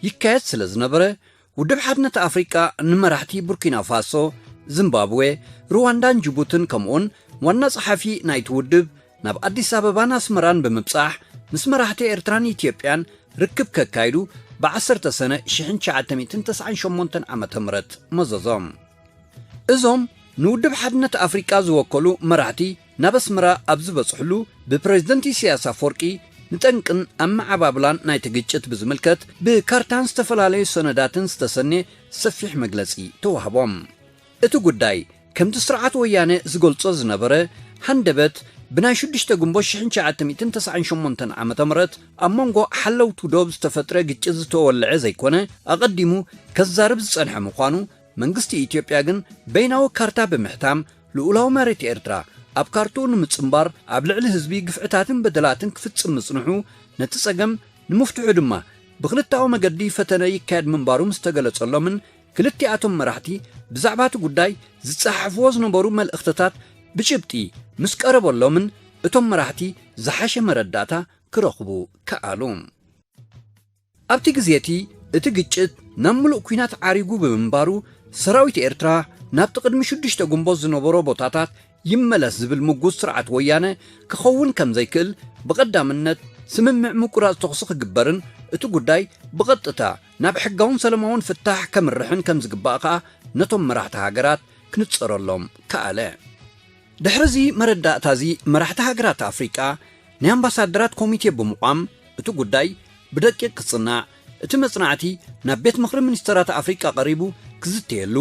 ይካየድ ስለ ዝነበረ፣ ውድብ ሓድነት ኣፍሪቃ ንመራሕቲ ቡርኪና ፋሶ፣ ዚምባብዌ፣ ሩዋንዳን ጅቡትን ከምኡውን ዋና ጸሓፊ ናይቲ ውድብ ናብ ኣዲስ ኣበባን ኣስመራን ብምብጻሕ ምስ መራሕቲ ኤርትራን ኢትዮጵያን ርክብ ከካይዱ ብ ዓሰርተ ሰነ ሽሕን ትሽዓተ ሚእትን ተስዓን ሸሞንተን ዓመተ ምህረት መዘዞም። እዞም ንውድብ ሓድነት ኣፍሪቃ ዝወከሉ መራሕቲ ናብ ኣስመራ ኣብ ዝበጽሕሉ፣ ብፕሬዝደንት ኢሳያስ ኣፈወርቂ ንጠንቅን ኣመዓባብላን ናይቲ ግጭት ብዝምልከት ብካርታን ዝተፈላለዩ ሰነዳትን ዝተሰኔ ሰፊሕ መግለጺ ተዋህቦም። እቲ ጉዳይ ከምቲ ስርዓት ወያነ ዝገልጾ ዝነበረ ሃንደበት ብናይ ሽዱሽተ ግንቦት ሽሕን ትሽዓተ ሚእትን ተስዓን ሸሞንተን ዓመተ ምህረት ኣብ መንጎ ሓለውቱ ዶብ ዝተፈጥረ ግጭት ዝተወልዐ ዘይኮነ፣ ኣቐዲሙ ከዛርብ ዝጸንሐ ምዃኑ፣ መንግስቲ ኢትዮጵያ ግን በይናዊ ካርታ ብምሕታም፣ ልኡላዊ መሬት ኤርትራ ኣብ ካርትኡ ንምጽንባር፣ ኣብ ልዕሊ ህዝቢ ግፍዕታትን በደላትን ክፍጽም ምጽንሑ፣ ነቲ ጸገም ንምፍትሑ ድማ ብኽልተኣዊ መገዲ ፈተነ ይካየድ ምንባሩ ምስ ተገለጸሎምን፣ ክልቲኣቶም መራሕቲ ብዛዕባ እቲ ጉዳይ ዝጸሓሕፍዎ ዝነበሩ መልእኽትታት ብጭብጢ ምስ ቀረበሎምን፣ እቶም መራሕቲ ዝሓሸ መረዳእታ ክረኽቡ ከኣሉ። ኣብቲ ግዜ እቲ፣ እቲ ግጭት ናብ ምሉእ ኲናት ዓሪጉ ብምንባሩ፣ ሰራዊት ኤርትራ ናብቲ ቅድሚ ሽዱሽተ ግንቦት ዝነበሮ ቦታታት ይመለስ ዝብል ምጉት ስርዓት ወያነ ክኸውን ከም ዘይክእል፣ ብቐዳምነት ስምምዕ ምቁራጽ ተኹሲ ክግበርን፣ እቲ ጉዳይ ብቐጥታ ናብ ሕጋውን ሰላማውን ፍታሕ ከምርሕን ከም ዝግባእ ከኣ ነቶም መራሕቲ ሃገራት ክንጸረሎም ከኣለ። ድሕሪ እዚ መረዳእታ እዚ፣ መራሕቲ ሃገራት ኣፍሪቃ ናይ ኣምባሳደራት ኮሚቴ ብምቋም፣ እቲ ጉዳይ ብደቂቕ ክጽናዕ፣ እቲ መጽናዕቲ ናብ ቤት ምኽሪ ሚኒስተራት ኣፍሪቃ ቀሪቡ ክዝተየሉ፣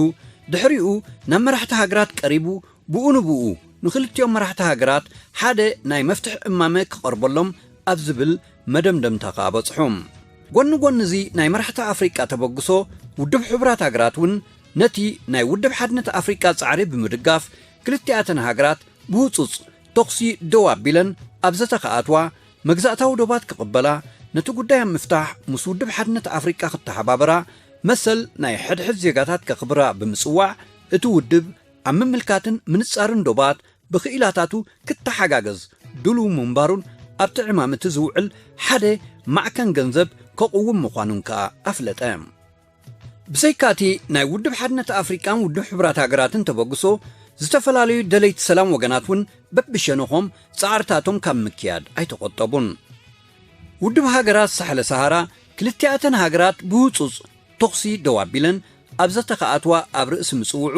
ድሕሪኡ ናብ መራሕቲ ሃገራት ቀሪቡ፣ ብኡ ንብኡ ንኽልቲኦም መራሕቲ ሃገራት ሓደ ናይ መፍትሒ እማመ ክቐርበሎም ኣብ ዝብል መደምደምታ ከኣ በጽሑ። ጎኒ ጎኒ እዚ ናይ መራሕቲ ኣፍሪቃ ተበግሶ፣ ውድብ ሕቡራት ሃገራት እውን ነቲ ናይ ውድብ ሓድነት ኣፍሪቃ ጻዕሪ ብምድጋፍ፣ ክልቲኣተን ሃገራት ብህጹጽ ተኹሲ ደው ኣቢለን ኣብ ዘተ ክኣትዋ፣ መግዛእታዊ ዶባት ክቕበላ፣ ነቲ ጉዳይ ኣብ ምፍታሕ ምስ ውድብ ሓድነት ኣፍሪቃ ክተሓባበራ፣ መሰል ናይ ሕድሕድ ዜጋታት ከኽብራ ብምጽዋዕ፣ እቲ ውድብ ኣብ ምምልካትን ምንጻርን ዶባት ብኽኢላታቱ ክተሓጋገዝ ድሉው ምንባሩን ኣብቲ ዕማም እቲ ዝውዕል ሓደ ማዕከን ገንዘብ ከቕውም ምዃኑን ከኣ ኣፍለጠ። ብዘይካ'ቲ ናይ ውድብ ሓድነት ኣፍሪቃን ውድብ ሕቡራት ሃገራትን ተበግሶ፣ ዝተፈላለዩ ደለይቲ ሰላም ወገናት እውን በብሸነኾም ጻዕርታቶም ካብ ምክያድ ኣይተቖጠቡን። ውድብ ሃገራት ሳሕለ ሰሃራ ክልቲኣተን ሃገራት ብህጹጽ ተኹሲ ደው ኣቢለን ኣብ ዘተ ክኣትዋ ኣብ ርእሲ ምጽውዑ፣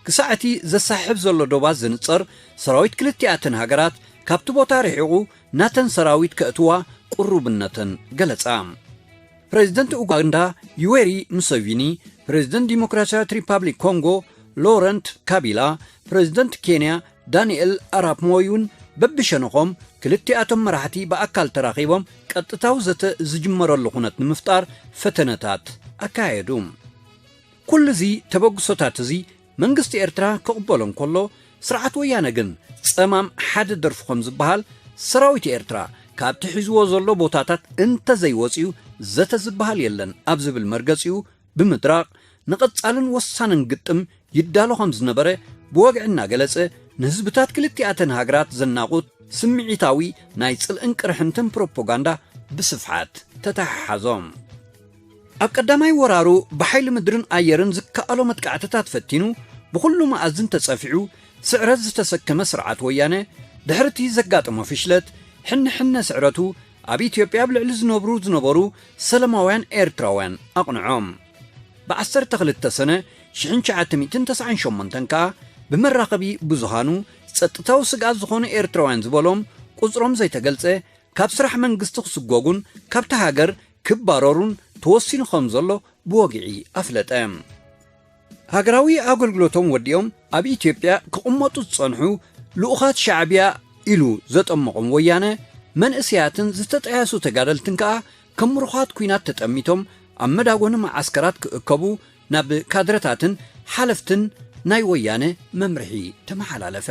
ክሳዕ እቲ ዘሳሕብ ዘሎ ዶባት ዝንጸር፣ ሰራዊት ክልቲኣተን ሃገራት ካብቲ ቦታ ርሒቑ ናተን ሰራዊት ከእትዋ ቅሩብነተን ገለጻ። ፕሬዝደንት ኡጋንዳ ዩዌሪ ሙሰቪኒ፣ ፕሬዝደንት ዲሞክራሲያዊት ሪፓብሊክ ኮንጎ ሎረንት ካቢላ፣ ፕሬዝደንት ኬንያ ዳንኤል ኣራፕ ሞይ እውን በብሸነኾም ክልቲኣቶም መራሕቲ ብኣካል ተራኺቦም ቀጥታዊ ዘተ ዝጅመረሉ ኩነት ንምፍጣር ፈተነታት ኣካየዱ። ኩሉ እዚ ተበግሶታት እዚ መንግስቲ ኤርትራ ክቕበሎ እንከሎ፣ ስርዓት ወያነ ግን ጸማም ሓደ ደርፉ ከም ዝበሃል፣ ሰራዊት ኤርትራ ካብቲ ሒዝዎ ዘሎ ቦታታት እንተዘይወጽኡ ዘተ ዝበሃል የለን ኣብ ዝብል መርገጺኡ ብምድራቕ፣ ንቐጻልን ወሳንን ግጥም ይዳሎ ከም ዝነበረ ብወግዒ እናገለጸ፣ ንህዝብታት ክልቲኣተን ሃገራት ዘናቑት ስምዒታዊ ናይ ጽልእን ቅርሕንትን ፕሮፓጋንዳ ብስፍሓት ተተሓሓዞ። ኣብ ቀዳማይ ወራሩ ብሓይሊ ምድርን ኣየርን ዝከኣሎ መጥቃዕትታት ፈቲኑ፣ ብኹሉ መኣዝን ተጸፊዑ፣ ስዕረት ዝተሰከመ ስርዓት ወያነ፣ ድሕሪ እቲ ዘጋጠሞ ፍሽለት፣ ሕነ ሕነ ስዕረቱ ኣብ ኢትዮጵያ ኣብ ልዕሊ ዝነብሩ ዝነበሩ ሰላማውያን ኤርትራውያን ኣቕንዖ። ብ ዓሰርተ ክልተ ሰነ ሽሕን ትሽዓተ ሚእትን ተስዓን ሸሞንተን ከኣ፣ ብመራኸቢ ብዙሃኑ ጸጥታዊ ስግኣት ዝኾኑ ኤርትራውያን ዝበሎም፣ ቁጽሮም ዘይተገልጸ፣ ካብ ስራሕ መንግስቲ ክስጎጉን ካብታ ሃገር ክባረሩን ተወሲኑ ከም ዘሎ ብወግዒ ኣፍለጠ። ሃገራዊ ኣገልግሎቶም ወዲኦም ኣብ ኢትዮጵያ ክቕመጡ ዝጸንሑ ልኡኻት ሻዕብያ ኢሉ ዘጠመቖም ወያነ፣ መንእሰያትን ዝተጠያሱ ተጋደልትን ከኣ ከም ምሩኻት ኲናት ተጠሚቶም ኣብ መዳጎኒ መዓስከራት ክእከቡ ናብ ካድረታትን ሓለፍትን ናይ ወያነ መምርሒ ተመሓላለፈ።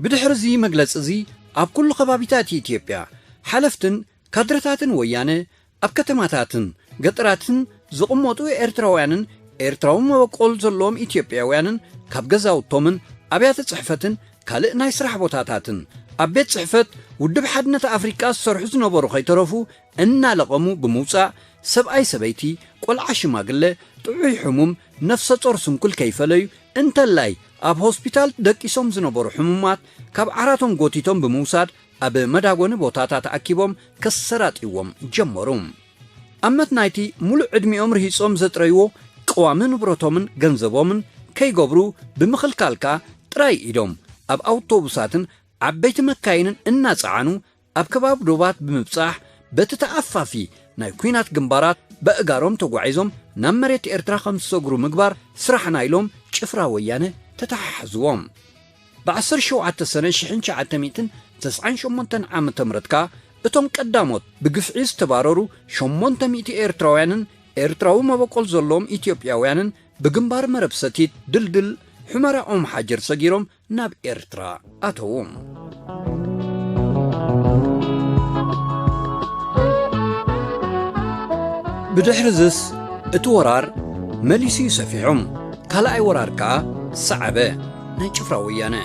ብድሕሪ እዚ መግለጺ እዚ፣ ኣብ ኩሉ ከባቢታት ኢትዮጵያ ሓለፍትን ካድረታትን ወያነ ኣብ ከተማታትን ገጠራትን ዝቕመጡ ኤርትራውያንን ኤርትራዊ መበቆል ዘለዎም ኢትዮጵያውያንን ካብ ገዛውቶምን ኣብያተ ጽሕፈትን ካልእ ናይ ስራሕ ቦታታትን ኣብ ቤት ጽሕፈት ውድብ ሓድነት ኣፍሪቃ ዝሰርሑ ዝነበሩ ከይተረፉ እናለቐሙ ብምውጻእ፣ ሰብኣይ ሰበይቲ፣ ቆልዓ ሽማግለ፣ ጥዑይ ሕሙም፣ ነፍሰ ጾር ስንኩል ከይፈለዩ፣ እንተላይ ኣብ ሆስፒታል ደቂሶም ዝነበሩ ሕሙማት ካብ ዓራቶም ጎቲቶም ብምውሳድ ኣብ መዳጎኒ ቦታታት ኣኪቦም ከሰራጥይዎም ጀመሩ። ኣመት ናይቲ ሙሉእ ዕድሚኦም ርሂጾም ዘጥረይዎ ቀዋሚ ንብረቶምን ገንዘቦምን ከይገብሩ ብምኽልካል ከኣ ጥራይ ኢዶም ኣብ ኣውቶቡሳትን ዓበይቲ መካይንን እናጸዓኑ ኣብ ከባቢ ዶባት ብምብጻሕ በቲ ተኣፋፊ ናይ ኲናት ግንባራት በእጋሮም ተጓዒዞም ናብ መሬት ኤርትራ ከም ዝሰግሩ ምግባር ስራሕና ኢሎም ጭፍራ ወያነ ተተሓሕዝዎም። ብ ዓሰርተ ሸውዓተ ሰነ ሽሕን ትሽዓተ ሚእትን ተስዓን ሸሞንተን ዓመተ ምህረት ከኣ እቶም ቀዳሞት ብግፍዒ ዝተባረሩ ሸሞንተ ሚእቲ ኤርትራውያንን ኤርትራዊ መበቆል ዘለዎም ኢትዮጵያውያንን ብግንባር መረብ ሰቲት ድልድል ሑመራ ኦም ሓጀር ሰጊሮም ናብ ኤርትራ ኣተዉ። ብድሕሪ ዝስ እቲ ወራር መሊሱ እዩ ሰፊሑ። ካልኣይ ወራር ከኣ ሰዓበ። ናይ ጭፍራ ወያነ።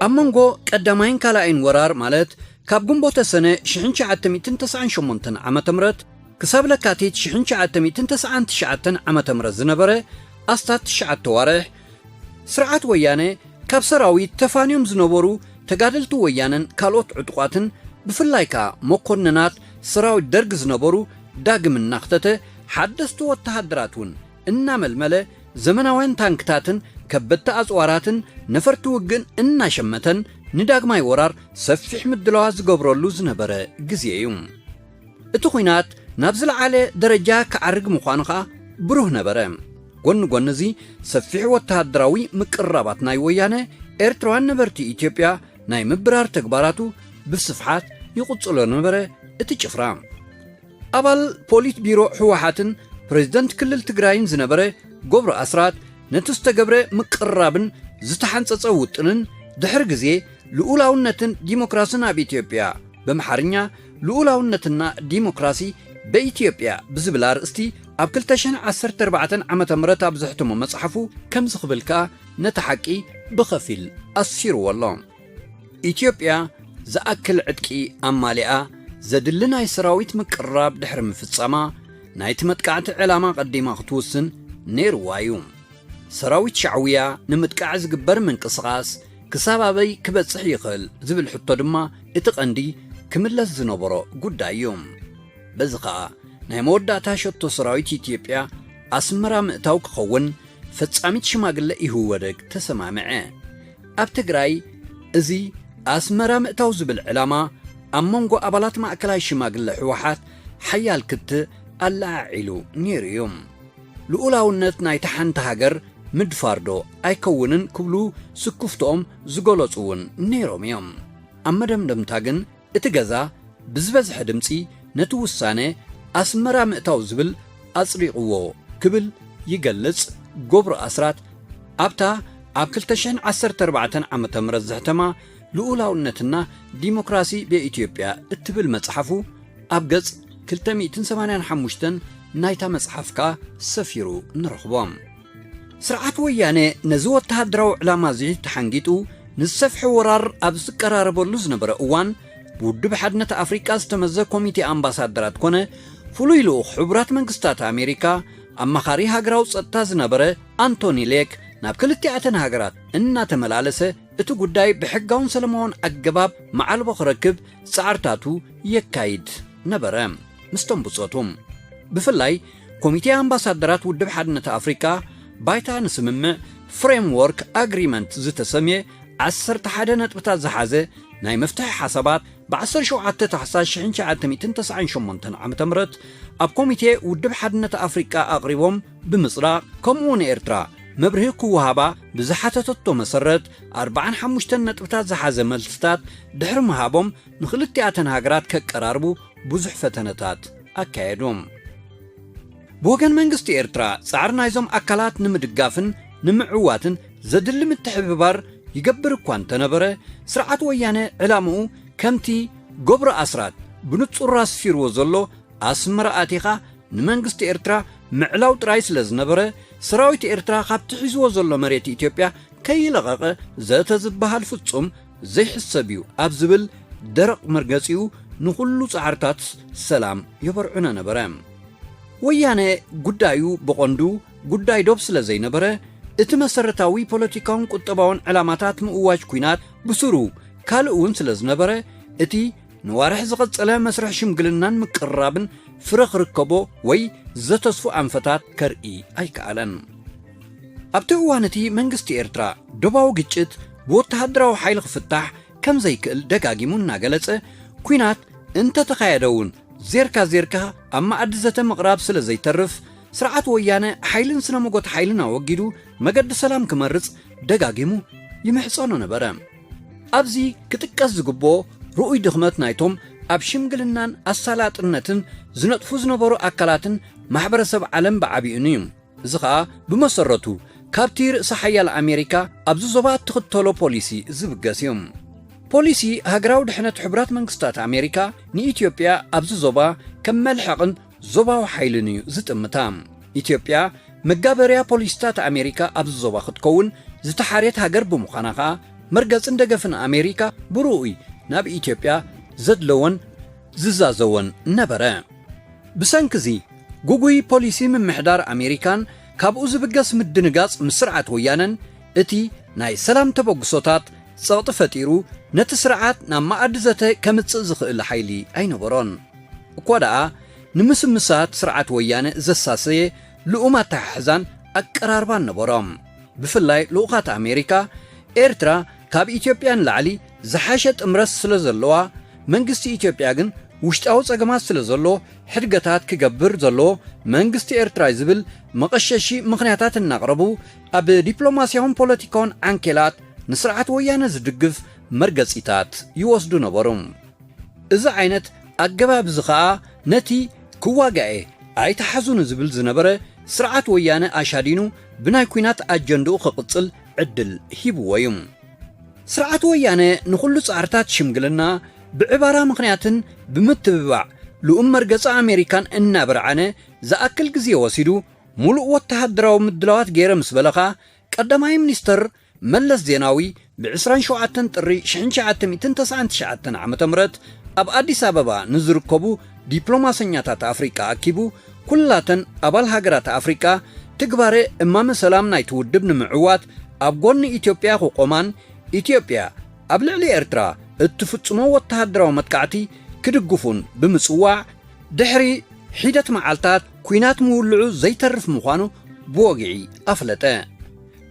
ኣብ መንጎ ቀዳማይን ካልኣይን ወራር፣ ማለት ካብ ግንቦተ ሰነ ሽሕን ትሽዓተ ሚእትን ተስዓን ሸሞንተን ዓመተ ምህረት ክሳብ ለካቲት ሽሕን ትሽዓተ ሚእትን ተስዓን ትሽዓተን ዓመተ ምህረት ዝነበረ ኣስታት ትሽዓተ ዋርሕ፣ ስርዓት ወያነ ካብ ሰራዊት ተፋንዮም ዝነበሩ ተጋደልቲ ወያነን ካልኦት ዕጡቓትን፣ ብፍላይ ከኣ መኮንናት ሰራዊት ደርግ ዝነበሩ ዳግም እናኽተተ፣ ሓደስቲ ወተሃደራት እውን እናመልመለ፣ ዘመናውያን ታንክታትን ከበድቲ ኣጽዋራትን ነፈርቲ ውግእን እናሸመተን ንዳግማይ ወራር ሰፊሕ ምድላዋት ዝገብረሉ ዝነበረ ግዜ እዩ። እቲ ኲናት ናብ ዝለዓለ ደረጃ ክዓርግ ምዃኑ ኸኣ ብሩህ ነበረ። ጎኒ ጎኒ እዚ ሰፊሕ ወተሃደራዊ ምቅርራባት ናይ ወያነ፣ ኤርትራውያን ነበርቲ ኢትዮጵያ ናይ ምብራር ተግባራቱ ብስፍሓት ይቕጽሎ ነበረ። እቲ ጭፍራ ኣባል ፖሊት ቢሮ ህወሓትን ፕሬዝደንት ክልል ትግራይን ዝነበረ ገብሩ ኣስራት ነቲ ዝተገብረ ምቅርራብን ዝተሓንጸጸ ውጥንን ድሕሪ ግዜ ልኡላውነትን ዲሞክራስን ኣብ ኢትዮጵያ፣ በምሓርኛ ልኡላውነትና ዲሞክራሲ በኢትዮጵያ ብዝብል ኣርእስቲ ኣብ ክልተ ሽሕን ዓሰርተ ኣርባዕተን ዓመተ ምህረት ኣብ ዘሕተሞ መጽሓፉ ከምዚ ክብል ከኣ ነቲ ሓቂ ብኸፊል ኣስፊርዎ ኣሎ። ኢትዮጵያ ዝኣክል ዕጥቂ ኣማሊኣ ዘድሊ ናይ ሰራዊት ምቅርራብ ድሕሪ ምፍጻማ፣ ናይቲ መጥቃዕቲ ዕላማ ቀዲማ ክትውስን ነይርዋ እዩ። ሰራዊት ሻዕውያ ንምጥቃዕ ዝግበር ምንቅስቓስ ክሳብ ኣበይ ክበጽሕ ይኽእል ዝብል ሕቶ ድማ እቲ ቀንዲ ክምለስ ዝነበሮ ጉዳይ እዩ። በዚ ኸኣ ናይ መወዳእታ ሸቶ ሰራዊት ኢትዮጵያ ኣስመራ ምእታው ክኸውን ፈጻሚት ሽማግለ ኢህወደግ ተሰማምዐ። ኣብ ትግራይ እዚ ኣስመራ ምእታው ዝብል ዕላማ ኣብ መንጎ ኣባላት ማእከላይ ሽማግለ ህወሓት ሓያል ክትዕ ኣለዓዒሉ ነይሩ እዩ። ልኡላውነት ናይታ ሓንቲ ሃገር ምድፋር ዶ ኣይከውንን ክብሉ ስክፍትኦም ዝገለጹ እውን ነይሮም እዮም። ኣብ መደምደምታ ግን እቲ ገዛ ብዝበዝሐ ድምጺ ነቲ ውሳነ ኣስመራ ምእታው ዝብል ኣጽዲቕዎ ክብል ይገልጽ ገብሩ ኣስራት ኣብታ ኣብ ክልተ ሽሕን ዓሰርተ ኣርባዕተን ዓመተ ምህረት ዘሕተማ ልኡላውነትና ዲሞክራሲ በኢትዮጵያ እትብል መጽሓፉ ኣብ ገጽ ክልተ ሚእትን ሰማንያን ሓሙሽተን ናይታ መጽሓፍ ከኣ ሰፊሩ ንረኽቦ። ስርዓት ወያነ ነዚ ወተሃደራዊ ዕላማ እዚ ተሓንጊጡ ንዝሰፍሐ ወራር ኣብ ዝቀራረበሉ ዝነበረ እዋን፣ ብውድብ ሓድነት ኣፍሪቃ ዝተመዘ ኮሚቴ ኣምባሳደራት ኮነ ፍሉይ ልኡኽ ሕቡራት መንግስታት ኣሜሪካ ኣማኻሪ ሃገራዊ ጸጥታ ዝነበረ ኣንቶኒ ሌክ ናብ ክልቲኣተን ሃገራት እናተመላለሰ እቲ ጉዳይ ብሕጋውን ሰለማውን ኣገባብ መዓልቦ ክረክብ ጻዕርታቱ የካይድ ነበረ። ምስቶም ብጾቱ ብፍላይ ኮሚቴ ኣምባሳደራት ውድብ ሓድነት ኣፍሪቃ ባይታ ንስምምዕ ፍሬምወርክ ኣግሪመንት ዝተሰምየ ዓሰርተ ሓደ ነጥብታት ዝሓዘ ናይ መፍትሒ ሓሳባት ብ ዓሰርተ ሸውዓተ ታሕሳስ ሽሕን ትሽዓተ ሚእትን ተስዓን ሸሞንተን ዓመተ ምህረት ኣብ ኮሚቴ ውድብ ሓድነት ኣፍሪቃ ኣቕሪቦም ብምጽዳቕ፣ ከምኡ እውን ኤርትራ መብርሂ ክወሃባ ብዝሓተተቶ መሰረት ኣርባዓን ሓሙሽተን ነጥብታት ዝሓዘ መልስታት ድሕሪ ምሃቦም ንኽልቲኣተን ሃገራት ከቀራርቡ ብዙሕ ፈተነታት ኣካየዱ። ብወገን መንግስቲ ኤርትራ ጻዕሪ ናይዞም ኣካላት ንምድጋፍን ንምዕዋትን ዘድሊ ምትሕብባር ይገብር እኳ እንተነበረ፣ ስርዓት ወያነ ዕላምኡ ከምቲ ገብሩ ኣስራት ብንጹር ኣስፊርዎ ዘሎ ኣስመራ ኣቲኻ ንመንግስቲ ኤርትራ ምዕላው ጥራይ ስለ ዝነበረ፣ ሰራዊት ኤርትራ ካብቲ ሒዝዎ ዘሎ መሬት ኢትዮጵያ ከይለቐቐ ዘተ ዝበሃል ፍጹም ዘይሕሰብ እዩ ኣብ ዝብል ደረቕ መርገጺኡ ንኹሉ ጻዕርታት ሰላም የበርዕኖ ነበረ። ወያነ ጉዳዩ ብቐንዱ ጉዳይ ዶብ ስለ ዘይነበረ፣ እቲ መሰረታዊ ፖለቲካውን ቁጠባውን ዕላማታት ምእዋጅ ኲናት ብስሩ ካልእ እውን ስለ ዝነበረ፣ እቲ ንዋርሕ ዝቐጸለ መስርሕ ሽምግልናን ምቅርራብን ፍረ ክርከቦ ወይ ዘተስፉ ኣንፈታት ከርኢ ኣይከኣለን። ኣብቲ እዋን እቲ መንግስቲ ኤርትራ ዶባዊ ግጭት ብወተሃደራዊ ሓይሊ ክፍታሕ ከም ዘይክእል ደጋጊሙ እናገለጸ፣ ኲናት እንተተኻየደ እውን ዜርካ ዜርካ ኣብ መኣዲ ዘተ ምቕራብ ስለ ዘይተርፍ፣ ስርዓት ወያነ ሓይልን ስነ መጎት ሓይልን ኣወጊዱ መገዲ ሰላም ክመርጽ ደጋጊሙ ይምሕጸኖ ነበረ። ኣብዚ ክጥቀስ ዝግብኦ ርኡይ ድኽመት ናይቶም ኣብ ሽምግልናን ኣሳላጥነትን ዝነጥፉ ዝነበሩ ኣካላትን ማሕበረሰብ ዓለም ብዓቢኡን እዩ። እዚ ኸኣ ብመሰረቱ ካብቲ ርእሰ ሓያል ኣሜሪካ ኣብዚ ዞባ እትኽተሎ ፖሊሲ ዝብገስ እዩ። ፖሊሲ ሃገራዊ ድሕነት ሕቡራት መንግስታት ኣሜሪካ ንኢትዮጵያ ኣብዚ ዞባ ከም መልሕቕን ዞባዊ ሓይልን እዩ ዝጥምታ። ኢትዮጵያ መጋበርያ ፖሊሲታት ኣሜሪካ ኣብዚ ዞባ ክትከውን ዝተሓርየት ሃገር ብምዃና ኸኣ፣ መርገጽን ደገፍን ኣሜሪካ ብርኡይ ናብ ኢትዮጵያ ዘድለወን ዝዛዘወን ነበረ። ብሰንኪ እዚ ግጉይ ፖሊሲ ምምሕዳር ኣሜሪካን ካብኡ ዝብገስ ምድንጋጽ ምስ ስርዓት ወያነን፣ እቲ ናይ ሰላም ተበግሶታት ጸቕጢ ፈጢሩ ነቲ ስርዓት ናብ መኣዲ ዘተ ከምጽእ ዝኽእል ሓይሊ ኣይነበሮን። እኳ ደኣ ንምስምሳት ስርዓት ወያነ ዘሳሰየ ልኡም ኣተሓሕዛን ኣቀራርባን ነበሮም። ብፍላይ ልኡኻት ኣሜሪካ፣ ኤርትራ ካብ ኢትዮጵያ ንላዕሊ ዝሓሸ ጥምረት ስለ ዘለዋ፣ መንግስቲ ኢትዮጵያ ግን ውሽጣዊ ጸገማት ስለ ዘሎ፣ ሕድገታት ክገብር ዘለዎ መንግስቲ ኤርትራ እዩ ዝብል መቐሸሺ ምኽንያታት እናቕረቡ፣ ኣብ ዲፕሎማስያውን ፖለቲካውን ዓንኬላት ንስርዓት ወያነ ዝድግፍ መርገጺታት ይወስዱ ነበሩ። እዚ ዓይነት ኣገባብ እዚ ኸኣ ነቲ ክዋጋኤ ኣይትሓዙኒ ዝብል ዝነበረ ስርዓት ወያነ ኣሻዲኑ ብናይ ኲናት ኣጀንድኡ ክቕጽል ዕድል ሂብዎ እዩ። ስርዓት ወያነ ንኹሉ ጻዕርታት ሽምግልና ብዕባራ ምኽንያትን ብምትብባዕ ልኡም መርገጺ ኣሜሪካን እናበርዓነ ዝኣክል ግዜ ወሲዱ ሙሉእ ወተሃደራዊ ምድላዋት ገይረ ምስ በለኻ ቀዳማይ ሚኒስተር መለስ ዜናዊ ብ ዕስራን ሸውዓተን ጥሪ ሽሕን ትሽዓተ ሚእትን ተስዓን ትሽዓተን ዓመተ ምህረት ኣብ ኣዲስ ኣበባ ንዝርከቡ ዲፕሎማሰኛታት ኣፍሪቃ ኣኪቡ፣ ኩላተን ኣባል ሃገራት ኣፍሪቃ ትግባረ እማመ ሰላም ናይቲ ውድብ ንምዕዋት ኣብ ጎኒ ኢትዮጵያ ክቖማን ኢትዮጵያ ኣብ ልዕሊ ኤርትራ እትፍጽሞ ወተሃደራዊ መጥቃዕቲ ክድግፉን ብምጽዋዕ፣ ድሕሪ ሒደት መዓልታት ኲናት ምውልዑ ዘይተርፍ ምዃኑ ብወግዒ ኣፍለጠ።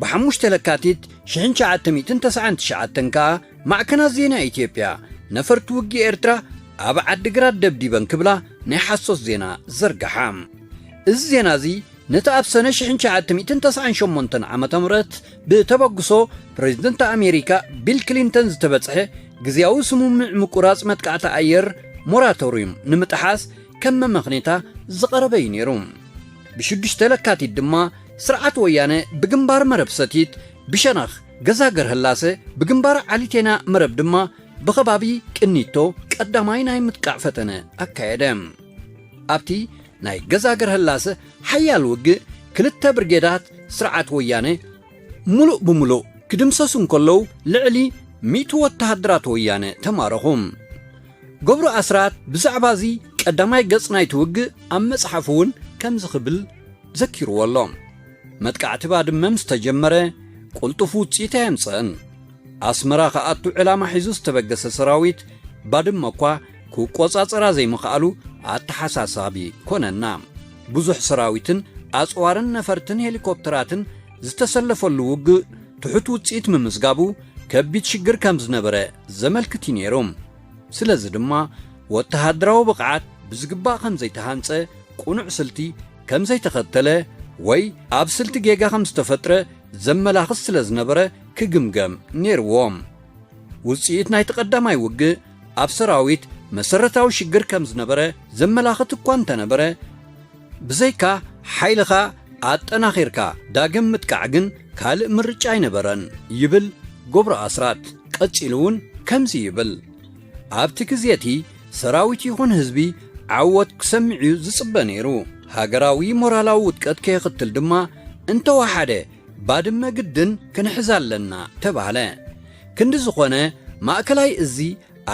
ብ5 ለካቲት ሽሕን ትሽዓተ ሚእትን ተስዓን ትሽዓተን ከኣ ማዕከናት ዜና ኢትዮጵያ ነፈርቲ ውግእ ኤርትራ ኣብ ዓዲግራት ደብዲበን ክብላ ናይ ሓሶት ዜና ዘርግሓ። እዚ ዜና እዚ ነቲ ኣብ ሰነ ሽሕን ትሽዓተ ሚእትን ተስዓን ሸሞንተን ዓመተ ምህረት ብተበግሶ ፕሬዝደንት ኣሜሪካ ቢል ክሊንተን ዝተበጽሐ ግዝያዊ ስምምዕ ምቁራጽ መጥቃዕቲ ኣየር ሞራቶርዩም ንምጥሓስ ከም መመኽኔታ ዝቐረበ እዩ ነይሩ። ብ6 ለካቲት ድማ ስርዓት ወያነ ብግንባር መረብ ሰቲት ብሸነኽ ገዛገር ህላሰ ብግንባር ዓሊቴና መረብ ድማ ብኸባቢ ቅኒቶ ቀዳማይ ናይ ምጥቃዕ ፈተነ ኣካየደ። ኣብቲ ናይ ገዛገር ህላሰ ሓያል ውግእ ክልተ ብርጌዳት ስርዓት ወያነ ሙሉእ ብሙሉእ ክድምሰሱ እንከለዉ ልዕሊ ሚእቲ ወተሃደራት ወያነ ተማረኹ። ገብሩ ኣስራት ብዛዕባ እዚ ቀዳማይ ገጽ ናይቲ ውግእ ኣብ መጽሓፉ እውን ከምዚ ክብል ዘኪርዎ ኣሎ። መጥቃዕቲ ባድመ ምስ ተጀመረ ቅልጡፍ ውጽኢት ኣየምጽአን። ኣስመራ ክኣቱ ዕላማ ሒዙ ዝተበገሰ ሰራዊት ባድመ እኳ ክቆጻጸራ ዘይምኽኣሉ ኣተሓሳሳቢ ኮነና። ብዙሕ ሰራዊትን ኣጽዋርን ነፈርትን ሄሊኮፕተራትን ዝተሰለፈሉ ውግእ ትሑት ውጽኢት ምምዝጋቡ ከቢድ ሽግር ከም ዝነበረ ዘመልክት እዩ ነይሩ። ስለዚ ድማ ወተሃደራዊ ብቕዓት ብዝግባእ ከም ዘይተሃንጸ፣ ቅኑዕ ስልቲ ከም ዘይተኸተለ ወይ ኣብ ስልቲ ጌጋ ከም ዝተፈጥረ ዘመላኽት ስለ ዝነበረ ክግምገም ነይርዎ። ውጽኢት ናይቲ ቀዳማይ ውግእ ኣብ ሰራዊት መሰረታዊ ሽግር ከም ዝነበረ ዘመላኽት እኳ እንተነበረ፣ ብዘይካ ሓይልኻ ኣጠናኺርካ ዳግም ምጥቃዕ ግን ካልእ ምርጫ ኣይነበረን ይብል ገብሩ ኣስራት ቀጺሉ እውን ከምዚ ይብል። ኣብቲ ግዜ እቲ ሰራዊት ይኹን ህዝቢ ዓወት ክሰምዕ እዩ ዝጽበ ነይሩ። ሃገራዊ ሞራላዊ ውድቀት ከየኽትል ድማ እንተወሓደ ባድመ ግድን ክንሕዝ ኣለና ተባህለ። ክንዲ ዝኾነ ማእከላይ እዚ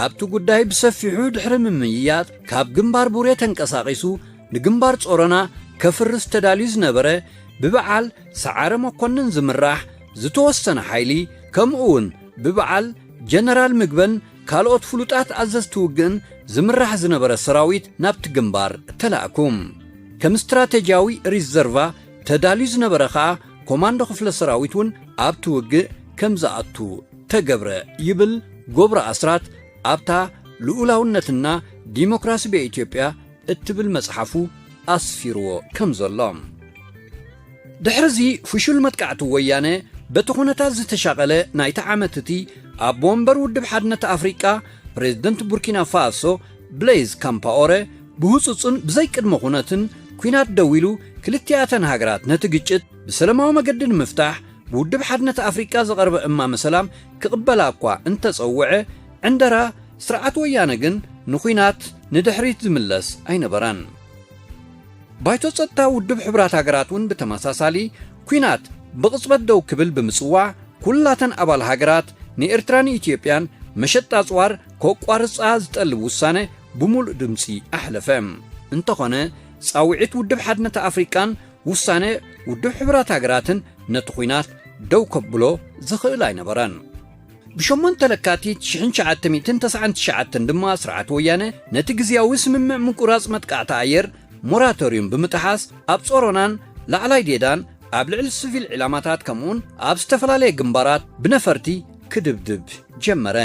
ኣብቲ ጉዳይ ብሰፊሑ ድሕሪ ምምይያጥ ካብ ግንባር ቡሬ ተንቀሳቒሱ ንግንባር ጾሮና ከፍርስ ተዳልዩ ዝነበረ ብበዓል ሰዓረ መኮንን ዝምራሕ ዝተወሰነ ሓይሊ ከምኡ እውን ብበዓል ጀነራል ምግበን ካልኦት ፍሉጣት ኣዘዝቲ ውግእን ዝምራሕ ዝነበረ ሰራዊት ናብቲ ግንባር ተላእኩ። ከም ስትራቴጂያዊ ሪዘርቫ ተዳልዩ ዝነበረ ኸኣ ኮማንዶ ክፍለ ሰራዊት እውን ኣብቲ ውግእ ከም ዝኣቱ ተገብረ ይብል ገብረ ኣስራት ኣብታ ልኡላውነትና ዲሞክራሲ በኢትዮጵያ እትብል መጽሓፉ ኣስፊርዎ ከም ዘሎ። ድሕርዚ ፍሹል መጥቃዕቲ ወያነ በቲ ኩነታት ዝተሻቐለ ናይቲ ዓመት እቲ ኣቦ ወንበር ውድብ ሓድነት ኣፍሪቃ ፕሬዝደንት ቡርኪና ፋሶ ብሌዝ ካምፓኦረ ብህጹጽን ብዘይቅድመ ኩነትን ኲናት ደው ኢሉ ክልቲኣተን ሃገራት ነቲ ግጭት ብሰለማዊ መገዲ ንምፍታሕ ብውድብ ሓድነት ኣፍሪቃ ዝቐርበ እማመ ሰላም ክቕበላ እኳ እንተጸውዐ ዕንደራ ስርዓት ወያነ ግን ንኹናት ንድሕሪት ዝምለስ ኣይነበረን። ባይቶ ጸጥታ ውድብ ሕቡራት ሃገራት እውን ብተመሳሳሊ ኲናት ብቕጽበት ደው ክብል ብምጽዋዕ ኩላተን ኣባል ሃገራት ንኤርትራን ኢትዮጵያን መሸጣ ኣጽዋር ከቋርጻ ዝጠልብ ውሳነ ብምሉእ ድምጺ ኣሕለፈ። እንተኾነ ጻውዒት ውድብ ሓድነት ኣፍሪቃን ውሳነ ውድብ ሕቡራት ሃገራትን ነቲ ኲናት ደው ከብሎ ዝኽእል ኣይነበረን። ብ8 ለካቲት ሽሕን ትሽዓተ ሚእትን ተስዓን ትሽዓተን ድማ ስርዓት ወያነ ነቲ ግዝያዊ ስምምዕ ምቁራጽ መጥቃዕቲ ኣየር ሞራቶርዩም ብምጥሓስ ኣብ ጾሮናን ላዕላይ ዴዳን ኣብ ልዕሊ ስቪል ዒላማታት ከምኡውን ኣብ ዝተፈላለየ ግንባራት ብነፈርቲ ክድብድብ ጀመረ።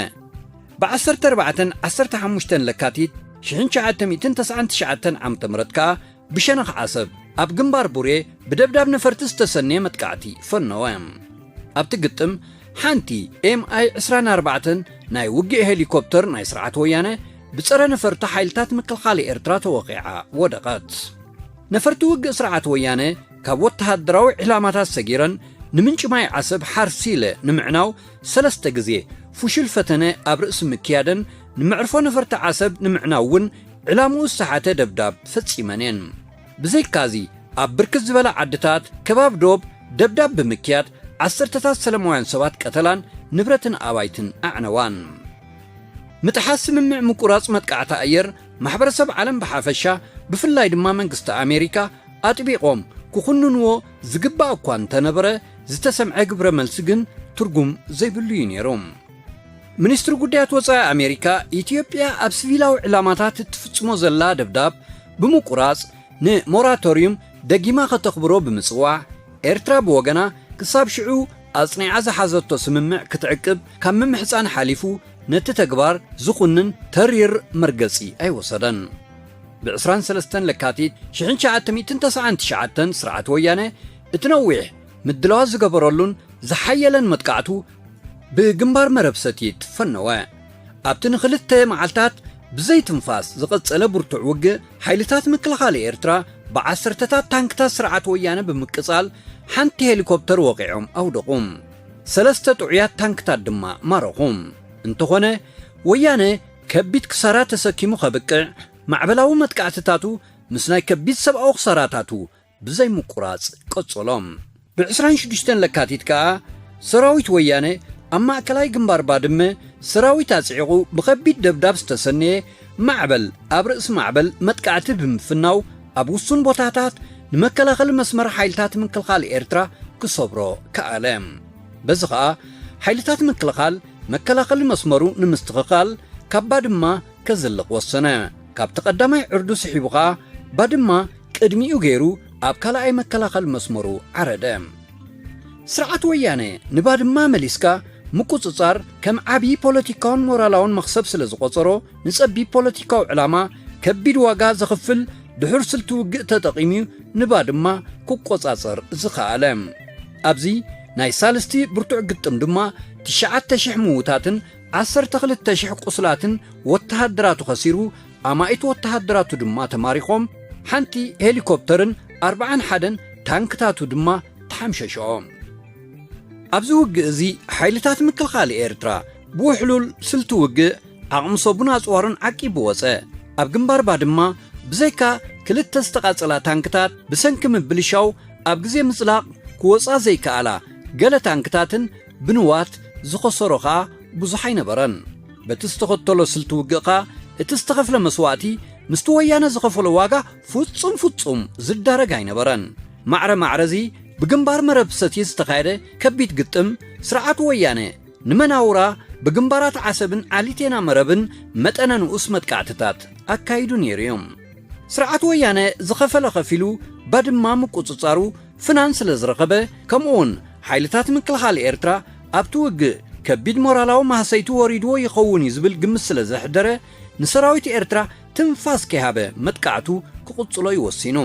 ብ14 ዓሰርተ ሓሙሽተ ለካቲት ሽሕን ትሽዓተ ሚእትን ተስዓን ትሽዓተን ዓመተ ምህረት ከኣ ብሸነኽ ዓሰብ ኣብ ግንባር ቡሬ ብደብዳብ ነፈርቲ ዝተሰነየ መጥቃዕቲ ፈነወ። ኣብቲ ግጥም ሓንቲ ኤምኣይ ዕስራን ኣርባዕተን ናይ ውግእ ሄሊኮፕተር ናይ ስርዓት ወያነ ብጸረ ነፈርቲ ሓይልታት ምክልኻል ኤርትራ ተወቒዓ ወደቐት። ነፈርቲ ውግእ ስርዓት ወያነ ካብ ወተሃደራዊ ዕላማታት ሰጊረን ንምንጪ ማይ ዓሰብ ሓርሲለ ንምዕናው ሰለስተ ግዜ ፍሹል ፈተነ ኣብ ርእሲ ምክያደን ንመዕርፎ ነፈርቲ ዓሰብ ንምዕናው እውን ዕላምኡ ዝሰሓተ ደብዳብ ፈጺመን እየን። ብዘይካዚ ኣብ ብርክት ዝበላ ዓድታት ከባብ ዶብ ደብዳብ ብምክያድ ዓሰርተታት ሰለማውያን ሰባት ቀተላን ንብረትን ኣባይትን ኣዕነዋን። ምጥሓስ ስምምዕ ምቁራጽ መጥቃዕቲ ኣየር ማሕበረሰብ ዓለም ብሓፈሻ ብፍላይ ድማ መንግስቲ ኣሜሪካ ኣጥቢቖም ክኹንንዎ ዝግባእ እኳ እንተነበረ ዝተሰምዐ ግብረ መልሲ ግን ትርጉም ዘይብሉ እዩ ነይሩ። ሚኒስትሪ ጉዳያት ወጻኢ ኣሜሪካ ኢትዮጵያ ኣብ ሲቪላዊ ዕላማታት እትፍጽሞ ዘላ ደብዳብ ብምቁራጽ ንሞራቶርዩም ደጊማ ከተኽብሮ ብምጽዋዕ ኤርትራ ብወገና ክሳብ ሽዑ ኣጽኒዓ ዝሓዘቶ ስምምዕ ክትዕቅብ ካብ ምምሕጻን ሓሊፉ ነቲ ተግባር ዝኹንን ተሪር መርገጺ ኣይወሰደን። ብ23 ለካቲት ሽሕን ትሽዓተ ሚእትን ተስዓን ትሽዓተን ስርዓት ወያነ እቲ ነዊሕ ምድላዋት ዝገበረሉን ዝሓየለን መጥቃዕቱ ብግንባር መረብ ሰቲት ፈነወ። ኣብቲ ንኽልተ መዓልታት ብዘይ ትንፋስ ዝቐጸለ ብርቱዕ ውግእ ሓይልታት ምክልኻል ኤርትራ ብዓሰርተታት ታንክታት ስርዓት ወያነ ብምቅጻል ሓንቲ ሄሊኮፕተር ወቒዖም ኣውደቑ። ሰለስተ ጥዑያት ታንክታት ድማ ማረኹ። እንተኾነ ወያነ ከቢድ ክሳራ ተሰኪሙ ከብቅዕ ማዕበላዊ መጥቃዕትታቱ ምስ ናይ ከቢድ ሰብኣዊ ክሳራታቱ ብዘይ ምቁራጽ ቀጸሎም። ብ26 ለካቲት ከኣ ሰራዊት ወያነ ኣብ ማእከላይ ግንባር ባድመ ሰራዊት ኣጽዒቑ ብኸቢድ ደብዳብ ዝተሰነየ ማዕበል ኣብ ርእሲ ማዕበል መጥቃዕቲ ብምፍናው ኣብ ውሱን ቦታታት ንመከላኸሊ መስመር ሓይልታት ምክልኻል ኤርትራ ክሰብሮ ከኣለ። በዚ ኸኣ ሓይልታት ምክልኻል መከላኸሊ መስመሩ ንምስትኽኻል ካብ ባድማ ከዝልቕ ወሰነ። ካብቲ ቀዳማይ ዕርዱ ስሒቡ ኸኣ ባድማ ቅድሚኡ ገይሩ ኣብ ካልኣይ መከላኸሊ መስመሩ ዓረደ። ስርዓት ወያነ ንባድማ መሊስካ ምቁጽጻር ከም ዓቢ ፖለቲካውን ሞራላውን መኽሰብ ስለ ዝቖጸሮ ንጸቢብ ፖለቲካዊ ዕላማ ከቢድ ዋጋ ዘኽፍል ድሑር ስልቲ ውግእ ተጠቒሙ ንባድማ ክቆጻጸር ዝኸኣለ። ኣብዚ ናይ ሳልስቲ ብርቱዕ ግጥም ድማ ትሽዓተ ሽሕ ምዉታትን ዓሰርተ ክልተ ሽሕ ቁስላትን ወተሃደራቱ ከሲሩ ኣማኢት ወተሃደራቱ ድማ ተማሪኾም ሓንቲ ሄሊኮፕተርን ኣርብዓን ሓደን ታንክታቱ ድማ ተሓምሸሽኦም። ኣብዚ ውግእ እዚ ሓይልታት ምክልኻል ኤርትራ ብውሕሉል ስልቲ ውግእ ዓቕሚ ሰቡን ኣጽዋሩን ዓቂቡ ወጸ። ኣብ ግንባር ባድማ ብዘይካ ክልተ ዝተቓጸላ ታንክታት ብሰንኪ ምብልሻው ኣብ ግዜ ምጽላቕ ክወጻ ዘይከኣላ ገለ ታንክታትን ብንዋት ዝኸሰሮ ኸኣ ብዙሕ ኣይነበረን። በቲ ዝተኸተሎ ስልቲ ውግእ ኸኣ እቲ ዝተኸፍለ መስዋእቲ ምስቲ ወያነ ዝኸፈሎ ዋጋ ፍጹም ፍጹም ዝዳረግ ኣይነበረን። ማዕረ ማዕረዚ ብግንባር መረብ ሰቲ ዝተኻየደ ከቢድ ግጥም ስርዓት ወያነ ንመናውራ ብግንባራት ዓሰብን ዓሊቴና መረብን መጠነ ንኡስ መጥቃዕትታት ኣካይዱ ነይሩ እዩ። ስርዓት ወያነ ዝኸፈለ ከፊሉ ባድማ ምቁጽጻሩ ፍናን ስለ ዝረኸበ፣ ከምኡውን ሓይልታት ምክልኻል ኤርትራ ኣብቲ ውግእ ከቢድ ሞራላዊ ማህሰይቲ ወሪድዎ ይኸውን እዩ ዝብል ግምት ስለ ዘሕደረ፣ ንሰራዊት ኤርትራ ትንፋስ ከይሃበ መጥቃዕቱ ክቕጽሎ እዩ ወሲኑ።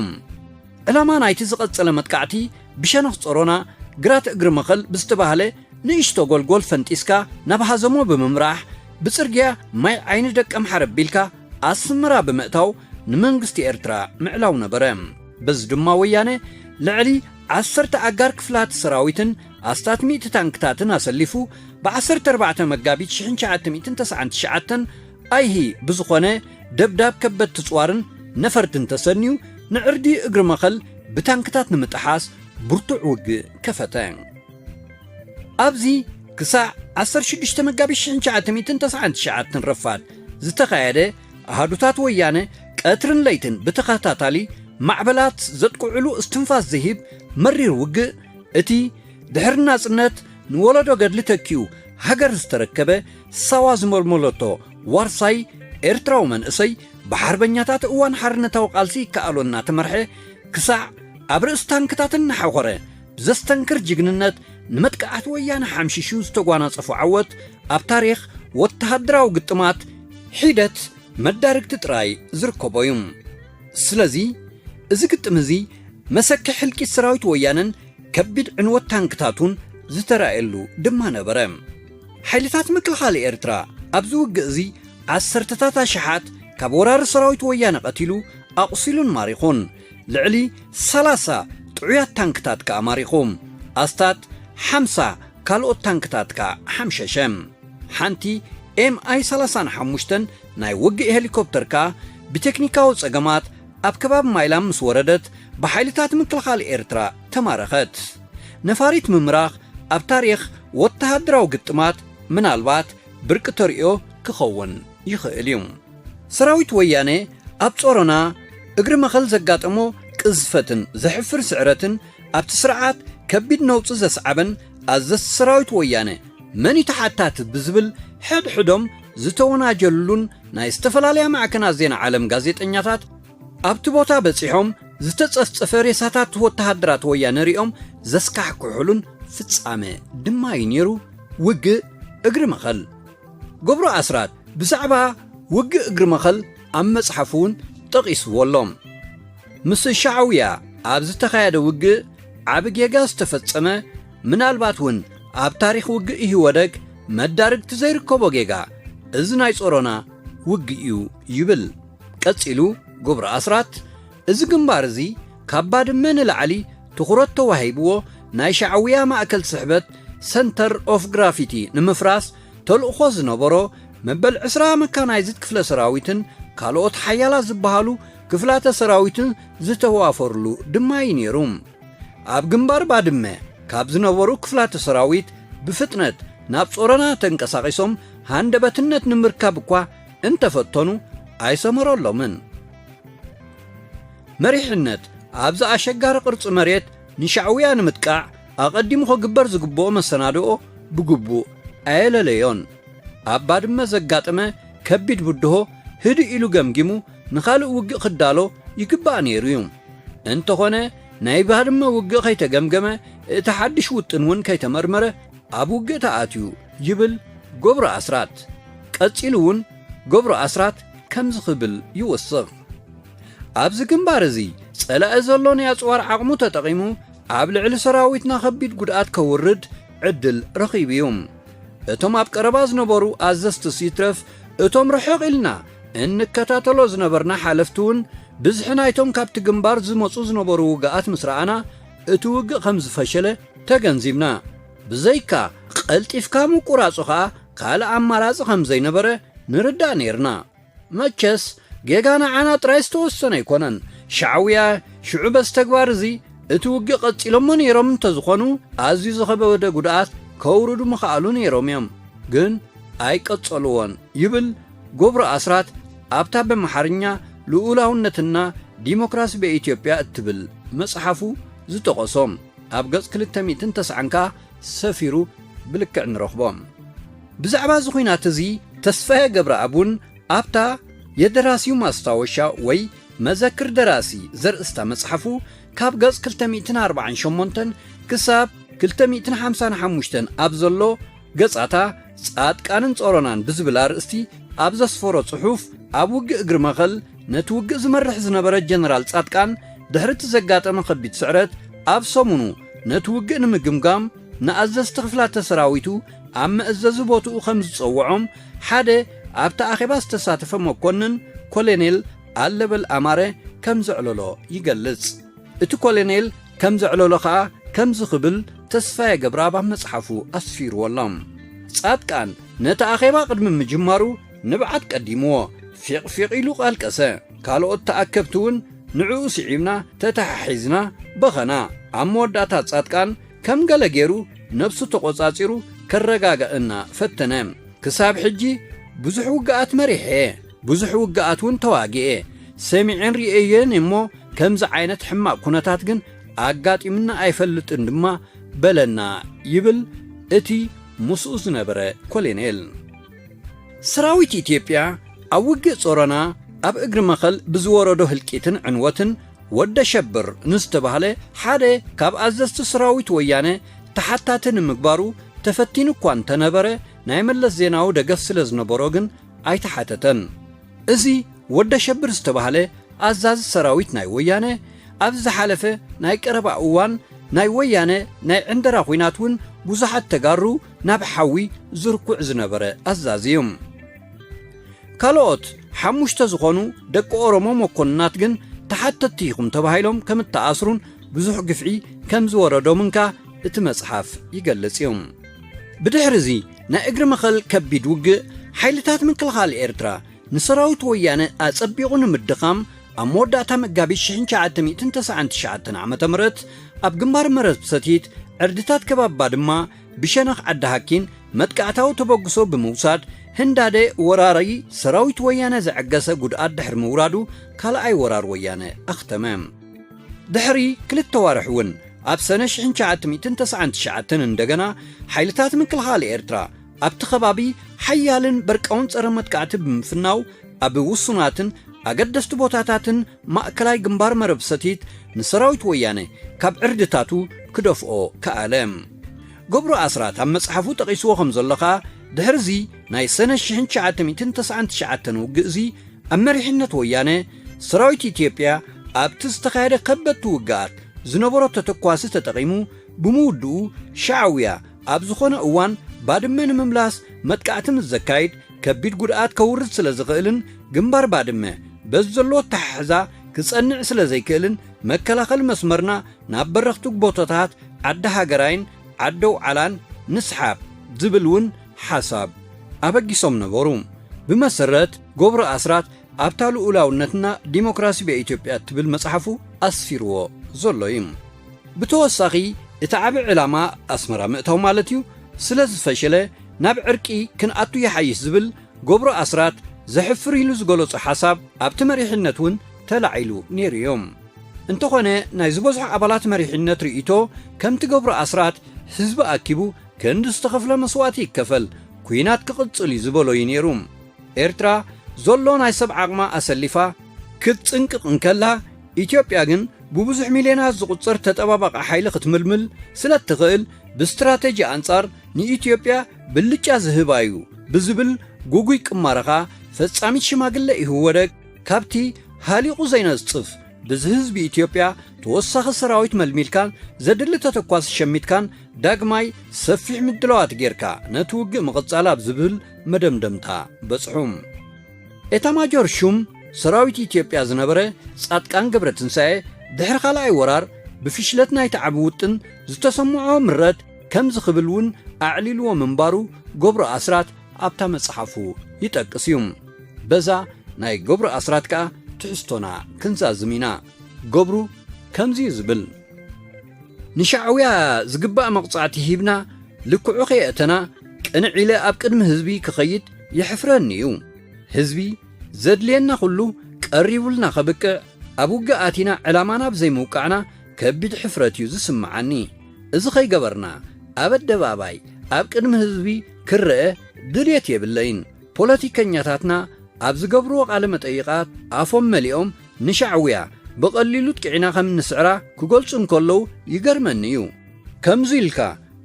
ዕላማ ናይቲ ዝቐጸለ መጥቃዕቲ ብሸነኽ ጾሮና ግራት እግሪ መኸል ብዝተባህለ ንእሽቶ ጎልጎል ፈንጢስካ ናብ ሃዘሞ ብምምራሕ ብጽርግያ ማይ ዓይኒ ደቀምሓረ ኣቢልካ ኣስመራ ብምእታው ንመንግስቲ ኤርትራ ምዕላው ነበረ። በዚ ድማ ወያነ ልዕሊ ዓሰርተ ኣጋር ክፍላት ሰራዊትን ኣስታት ሚእቲ ታንክታትን ኣሰሊፉ ብ ዓሰርተ ኣርባዕተ መጋቢት ሽሕን ትሽዓተ ሚእትን ተስዓን ትሽዓተን ኣይሂ ብዝኾነ ደብዳብ ከበድቲ ጽዋርን ነፈርትን ተሰንዩ ንዕርዲ እግሪ መኸል ብታንክታት ንምጥሓስ ብርቱዕ ውግእ ከፈተ። ኣብዚ ክሳዕ ዓሰርተ ሽዱሽተ መጋቢት ሽሕን ትሽዓተ ሚእትን ተስዓን ትሽዓተን ረፋድ ዝተኻየደ ኣሃዱታት ወያነ ቀትርን ለይትን ብተኸታታሊ ማዕበላት ዘጥቅዕሉ እስትንፋስ ዝሂብ መሪር ውግእ እቲ ድሕሪ ናጽነት ንወለዶ ገድሊ ተኪኡ ሃገር ዝተረከበ ሳዋ ዝመልመለቶ ዋርሳይ ኤርትራዊ መንእሰይ ብሓርበኛታት እዋን ሓርነታዊ ቃልሲ ይከኣሎ እናተመርሐ ክሳዕ ኣብ ርእሲ ታንክታት እናሓኾረ ብዘስተንክር ጅግንነት ንመጥቃዕቲ ወያነ ሓምሺሹ ዝተጓናጸፎ ዓወት ኣብ ታሪኽ ወተሃደራዊ ግጥማት ሒደት መዳርግቲ ጥራይ ዝርከቦ እዩ። ስለዚ እዚ ግጥም እዚ መሰኪሕ ህልቂት ሰራዊት ወያነን ከቢድ ዕንወት ታንክታቱን ዝተራእየሉ ድማ ነበረ። ሓይልታት ምክልኻል ኤርትራ ኣብዚ ውግእ እዚ ዓሰርተታት ኣሽሓት ካብ ወራሪ ሰራዊት ወያነ ቀቲሉ ኣቑሲሉን ማሪኹን፣ ልዕሊ ሰላሳ ጥዑያት ታንክታት ከኣ ማሪኹ፣ ኣስታት ሓምሳ ካልኦት ታንክታት ከኣ ሓምሸሸ። ሓንቲ ኤም ኣይ ሰላሳን ሓሙሽተን ናይ ውግእ ሄሊኮፕተር ከኣ ብቴክኒካዊ ጸገማት ኣብ ከባቢ ማይላም ምስ ወረደት ብሓይልታት ምክልኻል ኤርትራ ተማረኸት። ነፋሪት ምምራኽ ኣብ ታሪኽ ወተሃደራዊ ግጥማት ምናልባት ብርቂ ተርእዮ ክኸውን ይኽእል እዩ። ሰራዊት ወያነ ኣብ ጾሮና እግሪ መኸል ዘጋጠሞ ቅዝፈትን ዘሕፍር ስዕረትን ኣብቲ ስርዓት ከቢድ ነውጺ ዘስዓበን ኣዘዝቲ ሰራዊት ወያነ መን እዩ ተሓታቲ ብዝብል ሕድሕዶም ዝተወናጀሉን ናይ ዝተፈላለያ ማዕከናት ዜና ዓለም ጋዜጠኛታት ኣብቲ ቦታ በጺሖም ዝተጸፍጸፈ ሬሳታት ወተሃደራት ወያነ ሪኦም ዘስካሕክሑሉን ፍጻመ ድማ እዩ ነይሩ ውግእ እግሪ መኸል። ገብሩ ኣስራት ብዛዕባ ውግእ እግሪ መኸል ኣብ መጽሓፉ እውን ጠቒስዎ ኣሎ። ምስ ሻዕውያ ኣብ ዝተኻየደ ውግእ ዓቢ ጌጋ ዝተፈጸመ፣ ምናልባት እውን ኣብ ታሪኽ ውግእ ኢህወደግ መዳርግቲ ዘይርከቦ ጌጋ፣ እዚ ናይ ጾሮና ውግእ እዩ ይብል። ቀጺሉ ገብሩ ኣስራት፣ እዚ ግንባር እዚ ካብ ባድመ ንላዕሊ ትኹረት ተዋሂብዎ ናይ ሻዕውያ ማእከል ስሕበት ሰንተር ኦፍ ግራፊቲ ንምፍራስ ተልእኾ ዝነበሮ መበል ዕስራ መካናይዝድ ክፍለ ሰራዊትን ካልኦት ሓያላት ዝበሃሉ ክፍላተ ሰራዊትን ዝተዋፈርሉ ድማ እዩ ነይሩ። ኣብ ግንባር ባድመ ካብ ዝነበሩ ክፍላተ ሰራዊት ብፍጥነት ናብ ጾሮና ተንቀሳቒሶም ሃንደበትነት ንምርካብ እኳ እንተፈተኑ ኣይሰመረሎምን። መሪሕነት ኣብዚ ኣሸጋሪ ቅርጺ መሬት ንሻዕውያ ንምጥቃዕ ኣቐዲሙ ክግበር ዝግብኦ መሰናድኦ ብግቡእ ኣየለለዮን። ኣብ ባድመ ዘጋጠመ ከቢድ ብድሆ ህድእ ኢሉ ገምጊሙ ንኻልእ ውግእ ክዳሎ ይግባእ ነይሩ እዩ። እንተኾነ ናይ ባድመ ውግእ ከይተገምገመ እቲ ሓድሽ ውጥን እውን ከይተመርመረ ኣብ ውግእ ተኣትዩ ይብል ገብሩ ኣስራት። ቀጺሉ እውን ገብሩ ኣስራት ከምዚ ክብል ይውስኽ። ኣብዚ ግንባር እዚ ጸላኢ ዘሎ ናይ ኣጽዋር ዓቕሙ ተጠቒሙ ኣብ ልዕሊ ሰራዊትና ከቢድ ጉድኣት ከውርድ ዕድል ረኺቡ እዩ። እቶም ኣብ ቀረባ ዝነበሩ ኣዘዝትስ ይትረፍ እቶም ርሕቕ ኢልና እንከታተሎ ዝነበርና ሓለፍቲ እውን ብዝሒ ናይቶም ካብቲ ግንባር ዝመጹ ዝነበሩ ውግኣት ምስ ረኣና እቲ ውግእ ከም ዝፈሸለ ተገንዚብና። ብዘይካ ቀልጢፍካ ምቁራጹ ኸኣ ካልእ ኣማራጺ ከም ዘይነበረ ንርዳእ ነይርና። መቸስ ጌጋ ንዓና ጥራይ ዝተወሰነ ኣይኮነን። ሻዕውያ ሽዑ በዚ ተግባር እዚ እቲ ውግእ ቀጺሎሞ ነይሮም እንተዝኾኑ ኣዝዩ ዝኸበደ ጉድኣት ከውርዱ ምኸኣሉ ነይሮም እዮም። ግን ኣይቀጸልዎን ይብል ገብሩ ኣስራት ኣብታ ብኣምሓርኛ ልኡላውነትና ዲሞክራሲ በኢትዮጵያ እትብል መጽሓፉ ዝጠቐሶም ኣብ ገጽ ክልተ ሚእትን ተስዓን ከኣ ሰፊሩ ብልክዕ ንረኽቦ። ብዛዕባ እዚ ኹናት እዚ ተስፋየ ገብረኣብ እውን ኣብታ የደራሲው ማስታወሻ ወይ መዘክር ደራሲ ዘርእስታ መጽሓፉ ካብ ገጽ ክልተ ሚእትን ኣርባዓን ሸሞንተን ክሳብ ክልተ ሚእትን ሓምሳን ሓሙሽተን ኣብ ዘሎ ገጻታ ጻድቃንን ጾሮናን ብዝብል ኣርእስቲ ኣብ ዘስፈሮ ጽሑፍ ኣብ ውግእ እግሪ መኸል ነቲ ውግእ ዝመርሕ ዝነበረ ጀነራል ጻድቃን ድሕሪ እቲ ዘጋጠመ ከቢድ ስዕረት ኣብ ሰሙኑ ነቲ ውግእ ንምግምጋም ንኣዘዝቲ ክፍላተ ሰራዊቱ ኣብ መእዘዚ ቦትኡ ከም ዝጸውዖም ሓደ ኣብቲ ኣኼባ ዝተሳተፈ መኮንን ኮሎኔል ኣለበል ኣማረ ከም ዘዕለሎ ይገልጽ። እቲ ኮሎኔል ከም ዘዕለሎ ኸኣ ከምዚ ክብል ተስፋየ ገብረኣብ ኣብ መጽሓፉ ኣስፊርዎ ኣሎ። ጻድቃን ነቲ ኣኼባ ቅድሚ ምጅማሩ ንብዓት ቀዲምዎ ፊቕ ፊቕ ኢሉ ቃልቀሰ። ካልኦት ተኣከብቲ እውን ንዕኡ ስዒብና ተተሓሒዝና በኸና። ኣብ መወዳእታ ጻድቃን ከም ገለ ገይሩ ነብሱ ተቖጻጺሩ ከረጋግኣና ፈተነ። ክሳብ ሕጂ ብዙሕ ውግኣት መሪሐ፣ ብዙሕ ውግኣት እውን ተዋጊኤ፣ ሰሚዐን ርእየየን እሞ ከምዚ ዓይነት ሕማቕ ኩነታት ግን ኣጋጢምና ኣይፈልጥን ድማ በለና ይብል እቲ ምስኡ ዝነበረ ኮሎኔል። ሰራዊት ኢትዮጵያ ኣብ ውግእ ጾሮና ኣብ እግሪ መኸል ብዝወረዶ ህልቂትን ዕንወትን ወደ ሸብር ንዝተባህለ ሓደ ካብ ኣዘዝቲ ሰራዊት ወያነ ተሓታቲ ንምግባሩ ተፈቲኑ እኳ እንተነበረ ናይ መለስ ዜናዊ ደገፍ ስለ ዝነበሮ ግን ኣይተሓተተን። እዚ ወደ ሸብር ዝተባህለ ኣዛዚ ሰራዊት ናይ ወያነ ኣብ ዝሓለፈ ናይ ቀረባ እዋን ናይ ወያነ ናይ ዕንደራ ኹናት እውን ብዙሓት ተጋሩ ናብ ሓዊ ዝርኩዕ ዝነበረ ኣዛዚ እዩ። ካልኦት ሓሙሽተ ዝኾኑ ደቂ ኦሮሞ መኮንናት ግን ተሓተትቲ ኢኹም ተባሂሎም ከም እተኣስሩን ብዙሕ ግፍዒ ከም ዝወረዶምን ከኣ እቲ መጽሓፍ ይገልጽ እዩ። ብድሕሪ እዚ ናይ እግሪ መኸል ከቢድ ውግእ ሓይልታት ምክልኻል ኤርትራ ንሰራዊት ወያነ ኣጸቢቑ ንምድኻም ኣብ መወዳእታ መጋቢት ሽሕን ትሽዓተ ሚእትን ተስዓን ትሽዓተን ዓመተ ምህረት ኣብ ግንባር መረብ ሰቲት ዕርድታት ከባቢ ባድማ ብሸነኽ ዓዲ ሃኪን መጥቃዕታዊ ተበግሶ ብምውሳድ ህንዳደ ወራሪ ሰራዊት ወያነ ዘዐገሰ ጉድኣት ድሕሪ ምውራዱ ካልኣይ ወራር ወያነ ኣኽተመ። ድሕሪ ክልተ ዋርሕ እውን ኣብ ሰነ ሽሕን ትሽዓተ ሚእትን ተስዓን ትሽዓተን እንደገና ሓይልታት ምክልኻል ኤርትራ ኣብቲ ከባቢ ሓያልን በርቃውን ጸረ መጥቃዕቲ ብምፍናው ኣብ ውሱናትን ኣገደስቲ ቦታታትን ማእከላይ ግንባር መረብ ሰቲት ንሰራዊት ወያነ ካብ ዕርድታቱ ክደፍኦ ከኣለ። ገብሩ ኣስራት ኣብ መጽሓፉ ጠቒስዎ ከም ዘሎ ኸኣ ድሕርዚ ናይ ሰነ ሽሕን ትሽዓተ ሚእትን ተስዓን ትሽዓተን ውግእ እዚ ኣብ መሪሕነት ወያነ ሰራዊት ኢትዮጵያ ኣብቲ ዝተኻየደ ከበድቲ ውግኣት ዝነበሮ ተተኳሲ ተጠቒሙ ብምውድኡ ሻዕውያ ኣብ ዝኾነ እዋን ባድመ ንምምላስ መጥቃዕቲ ምስ ዘካይድ ከቢድ ጉድኣት ከውርድ ስለ ዝኽእልን ግንባር ባድመ በዚ ዘለዎ ኣተሓሕዛ ክጸንዕ ስለ ዘይክእልን መከላኸሊ መስመርና ናብ በረኽቲ ቦታታት ዓዲ ሃገራይን ዓዲ ኣውዓላን ንስሓብ ዝብል እውን ሓሳብ ኣበጊሶም ነበሩ። ብመሰረት ገብሩ ኣስራት ኣብታ ልኡላውነትና ዲሞክራሲ በኢትዮጵያ እትብል መጽሓፉ ኣስፊርዎ ዘሎ እዩ። ብተወሳኺ እቲ ዓቢ ዕላማ ኣስመራ ምእታው ማለት እዩ ስለ ዝፈሸለ ናብ ዕርቂ ክንኣቱ ይሓይሽ ዝብል ገብሩ ኣስራት ዘሕፍር ኢሉ ዝገለጾ ሓሳብ ኣብቲ መሪሕነት እውን ተላዒሉ ነይሩ እዩ። እንተኾነ ናይ ዝበዝሑ ኣባላት መሪሕነት ርእይቶ ከምቲ ገብሩ ኣስራት ህዝቢ ኣኪቡ ክንዲ ዝተኸፍለ መስዋእቲ ይከፈል፣ ኲናት ክቕጽል እዩ ዝበሎ እዩ ነይሩ። ኤርትራ ዘሎ ናይ ሰብ ዓቕማ ኣሰሊፋ ክትጽንቅቕ እንከላ፣ ኢትዮጵያ ግን ብብዙሕ ሚልዮናት ዝቑጸር ተጠባባቒ ሓይሊ ክትምልምል ስለ እትኽእል፣ ብስትራተጂ ኣንጻር ንኢትዮጵያ ብልጫ ዝህባ እዩ ብዝብል ጉጉይ ቅማረኻ ፈጻሚት ሽማግለ ኢህወደግ ካብቲ ሃሊቑ ዘይነጽፍ ብዝህዝቢ ኢትዮጵያ ተወሳኺ ሰራዊት መልሚልካን ዘድሊ ተተኳሲ ሸሚትካን ዳግማይ ሰፊሕ ምድላዋት ጌርካ ነቲ ውግእ ምቕጻል ኣብ ዝብል መደምደምታ በጽሑ። ኤታማጆር ሹም ሰራዊት ኢትዮጵያ ዝነበረ ጻድቃን ገብረትንሳኤ ድሕሪ ካልኣይ ወራር ብፍሽለት ናይቲ ዓቢ ውጥን ዝተሰምዖ ምረት ከምዚ ክብል እውን ኣዕሊልዎ ምንባሩ ገብሩ ኣስራት ኣብታ መጽሓፉ ይጠቅስ እዩ። በዛ ናይ ገብሩ ኣስራት ከኣ ትሕዝቶና ክንዛዝም ኢና። ገብሩ ከምዚ እዩ ዝብል። ንሻዕውያ ዝግባእ መቕጻዕቲ ሂብና ልክዑ ከየእተና ቅንዕ ኢለ ኣብ ቅድሚ ህዝቢ ክኸይድ ይሕፍረኒ እዩ። ህዝቢ ዘድልየና ኩሉ ቀሪቡልና ከብቅዕ ኣብ ውግእ ኣቲና ዕላማና ብዘይምውቃዕና ከቢድ ሕፍረት እዩ ዝስምዓኒ። እዚ ከይገበርና ኣብ ኣደባባይ ኣብ ቅድሚ ህዝቢ ክረአ ድልየት የብለይን። ፖለቲከኛታትና ኣብ ዝገብርዎ ቃለ መጠይቓት ኣፎም መሊኦም ንሻዕውያ ብቐሊሉ ጥቂዕና ከም እንስዕራ ክገልጹ እንከለዉ ይገርመኒ እዩ። ከምዚ ኢልካ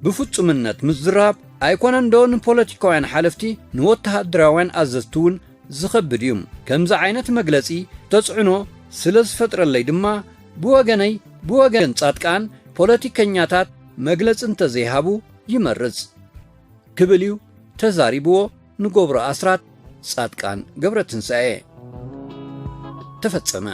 ብፍጹምነት ምዝራብ ኣይኮነን ዶ ንፖለቲካውያን ሓለፍቲ ንወተሃደራውያን ኣዘዝቲ እውን ዝኸብድ እዩ። ከምዚ ዓይነት መግለጺ ተጽዕኖ ስለ ዝፈጥረለይ ድማ ብወገነይ ብወገን ጻድቃን ፖለቲከኛታት መግለጺ እንተዘይሃቡ ይመርጽ ክብል እዩ ተዛሪብዎ ንገብሩ ኣስራት ጻድቃን ገብረትንሳኤ። ተፈጸመ።